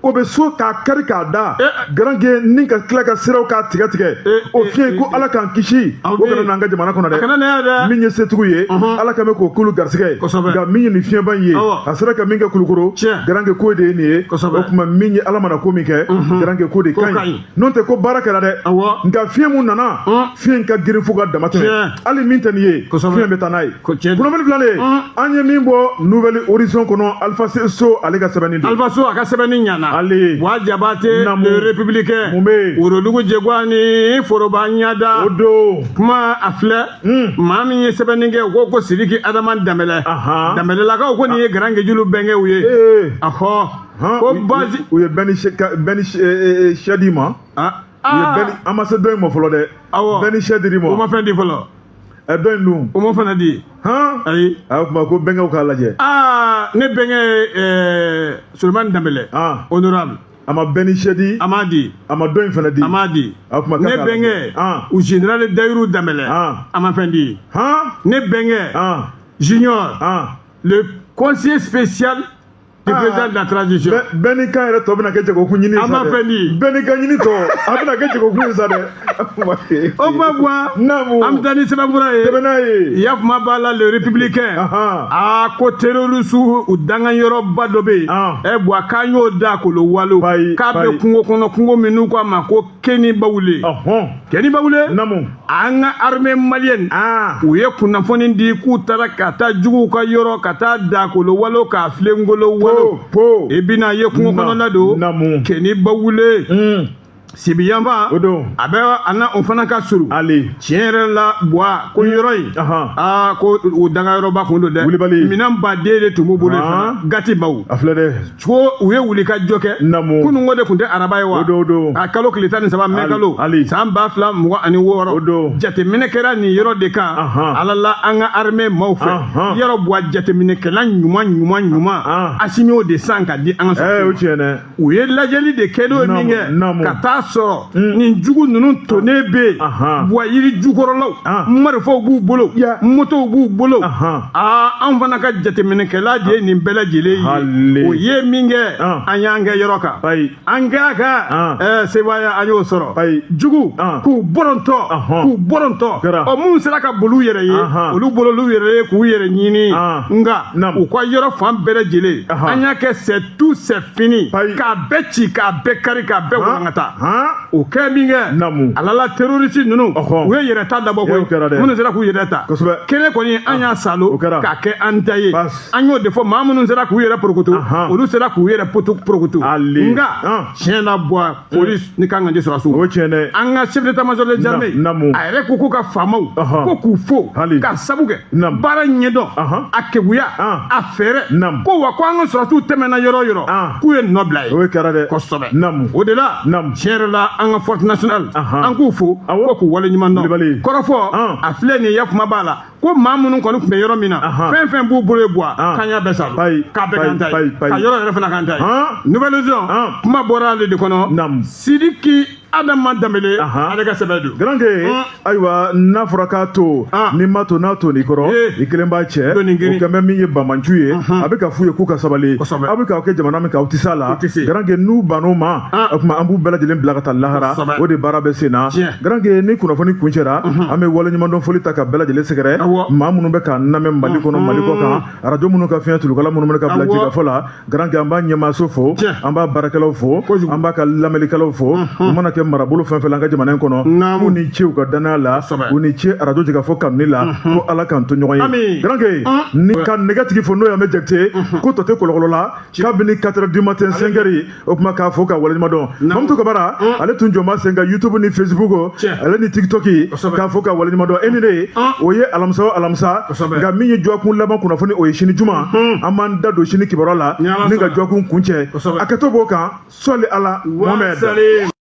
o bɛ so k'a kari k'a da, garankɛ, ni ka tila ka siraw k'a tigɛ tigɛ. O fiɲɛ ko Ala k'an kisi, o kana n'an ka jamana kɔnɔ dɛ. Min ye setigiw ye, Ala ka mɛn k'o k'olu garisɛgɛ ye. Nka min ye nin fiɲɛba in ye, a sera ka min kɛ Kulukoro, garankɛ, ko de ye nin ye. O tuma min ye Ala mana ko min kɛ, garankɛ, ko de ka ɲi. N'o tɛ ko baara kɛra dɛ, nka fiɲɛ mun nana, fiɲɛ ka girin fo ka dama tɛmɛ. Hali min tɛ nin ye, fiɲɛ bɛ taa n'a ye. Kunnafoni filanan, an ye min bɔ Nouvel Horizon kɔnɔ, Alpha So ale ka sɛbɛnni don. Alpha So a ka sɛbɛnni ɲana. Ale Wa Jabate, le républicain. Mun bɛ yen? Worodugu jɛgwa ni foroba ɲada. O don. Kuma a filɛ, maa min ye sɛbɛnni kɛ, o ko Sidiki Adama Danbɛlɛ. Danbɛlɛlakaw ko nin ye Garankejulu bɛnkɛw ye. Ahɔ, ko basi. U ye bɛn ni sɛ d'i ma. U ye bɛn ni, an ma se dɔ in ma fɔlɔ dɛ. Awɔ. Bɛn ni sɛ dir'i ma. O ma fɛn di fɔlɔ. Ɛ, dɔ in dun? O ma fana di. Ayi. A kuma ko bɛnkɛw k'a lajɛ. Aa, ne bɛnkɛ ye Solomani Danbɛlɛ. Honorable. A ma bɛn ni sɛ di. A ma di. A ma dɔ in fana di. A ma di. A kuma. Ne bɛnkɛ u général Dayiru Danbɛlɛ. A ma fɛn di. Ne bɛnkɛ Junior, le conseiller spécial du président de la transition. Bɛɛ n'i kan yɛrɛ tɔ bɛna kɛ jagokun ɲini ye sa dɛ. A ma fɛn di. Bɛɛ n'i ka ɲini tɔ, a bɛna kɛ jagokun ye sa dɛ. O ma bɔ. Naamu. An bɛ taa ni sɛbɛnfura ye. Tɛmɛ n'a ye. Yafuma b'a la, le républicain. Aa, ko terroriste u danganyɔrɔba dɔ bɛ yen. Ɛ buwa, k'an y'o da kolo walo. K'a bɛ kungo kɔnɔ, kungo min n'u k'a ma ko Keni Bawule. Keni Bawule. Naamu. An ka armée malienne. U ye kunnafoni di k'u taara ka taa juguw ka yɔrɔ, ka taa da kolo walo, k'a filenkolo walo. Po. I bɛna ye kungo kɔnɔna don. Naamu. Keni Bawule. Sibiyanfa. O don. A bɛ a na o fana ka surun. Ale. Tiɲɛ yɛrɛ la Buwa, ko yɔrɔ in. Aa, ko o dangayɔrɔba kun don dɛ. Wulibali. Minɛn baden de tun b'u bolo yen fana. Gati baw. A filɛ dɛ. Ko u ye wuli ka jɔ kɛ. Naamu. Kununko de tun tɛ araba ye wa? O don, o don. A kalo tile 13 mɛ kalo. Ali. San 2026. O don. Jateminɛ kɛra nin yɔrɔ de kan. Ala la, an ka armée maaw fɛ. Yɔrɔ Buwa, jateminɛkɛla ɲuman ɲuman ɲuman. Asimi y'o de san ka di an ka sɔrɔ. O tiɲɛ dɛ. U ye lajɛli de kɛ n'o ye min kɛ. Ka taa sɔrɔ nin jugu ninnu tonnen bɛ yen. Buwa, yiri jukɔrɔlaw, marifaw b'u bolo, motow b'u bolo. Aa, an fana ka jateminɛkɛla de ye nin bɛɛ lajɛlen ye. O ye min kɛ, an y'an kɛ yɔrɔ kan. An k'a kan sebaaya, an y'o sɔrɔ. Jugu k'u bɔrɔntɔ, k'u bɔrɔntɔ. Ɔ, minnu sera ka boli u yɛrɛ ye, olu bolol'u yɛrɛ ye k'u yɛrɛ ɲini. Nka u ka yɔrɔ fan bɛɛ lajɛlen, an y'a kɛ c'est tout, c'est fini. K'a bɛɛ ci, k'a bɛɛ kari, k'a bɛɛ walankata. O kɛ min kɛ, ala la, terroriste ninnu, u ye yɛrɛ ta dabɔ koyi. Minnu sera k'u yɛrɛ ta kɛnɛ kɔni, an y'a salo k'a kɛ an ta ye. An y'o de fɔ, maa minnu sera k'u yɛrɛ porokoto, olu sera k'u yɛrɛ porokoto. Nka tiɲɛ la Buwa, police ni kan ka di sɔrɔsiw. O tiɲɛ dɛ. An ka chef d'état-major des armées, a yɛrɛ ko k'u ka faamaw ko k'u fo ka sabu kɛ baara ɲɛdɔn, a keguya, a fɛɛrɛ ko, wa ko an ka sɔrɔsiw tɛmɛna yɔrɔ o yɔrɔ, k'u ye nɔ bila ye. O kɛra dɛ. Kosɛbɛ. O de la, tiɲɛ yɛrɛ la, an ka force nationale, an k'u fo ko k'u waleɲuman dɔn. Kɔrɔfɔ a filɛ nin ye, yakuma b'a la ko maa minnu kɔni tun bɛ yɔrɔ min na, fɛn fɛn b'u bolo ye Buwa, k'an y'a bɛɛ sa, k'a bɛɛ k'an ta ye, ka yɔrɔ yɛrɛ fana k'an ta ye. Nouvelle Horizon, kuma bɔra ale de kɔnɔ. Sidiki Adama Danbele, ale ka sɛbɛn don. Garanke, ayiwa, n'a fɔra k'a to n'i ma to n'a to n'i kɔrɔ, i kelen b'a cɛ. O kɛn bɛ min ye banbancu ye, a bɛ ka f'u ye k'u ka sabali. Aw bɛ k'aw kɛ jamana min kan, aw tɛ s'a la. Garanke, n'u bann'o ma, o tuma an b'u bɛɛ lajɛlen bila ka taa lahara. O de baara bɛ sen na. Garanke, ni kunnafoni kuncɛra, an bɛ waleɲumandɔn foli ta ka bɛɛ lajɛlen sɛgɛrɛ. Maa minnu bɛ k'an lamɛn Mali kɔnɔ, Mali kɔ kan, arajo minnu ka fiɲɛ tulukala minnu bɛ ka bila jigafɔ la, Garanke, an b'a ɲɛmaaso fo, an b'a baarakɛlaw fo, an b'a ka lamɛnnikɛlaw fo. U mana kɛ marabolo fɛn fɛn la an ka jamana in kɔnɔ, k'u ni ce u ka danaya la, u ni ce arajo Jɛkafɔ kanuni la, ko Ala k'an to ɲɔgɔn ye. Garanke ni ka nɛgɛtigi fo, n'o ye Ahmed Jakite, ko tɔ tɛ kɔlɔkɔlɔ la kabini 4 heures du matin, 5 heures. O tuma k'a fo ka waleɲuman dɔn. Mamutu Kamara, ale tun jɔn b'a sen kan YouTube ni Facebook, ale ni TikTok, k'a fo ka waleɲuman dɔn. E ni ne, o ye alamisa o alamisa. Nka min ye dɔgɔkun laban kunnafoni, o ye sini juma. An b'an da don sini kibaruya la ni ka dɔgɔkun kuncɛ. A kɛtɔ b'o kan, sɔli ala Mohamed.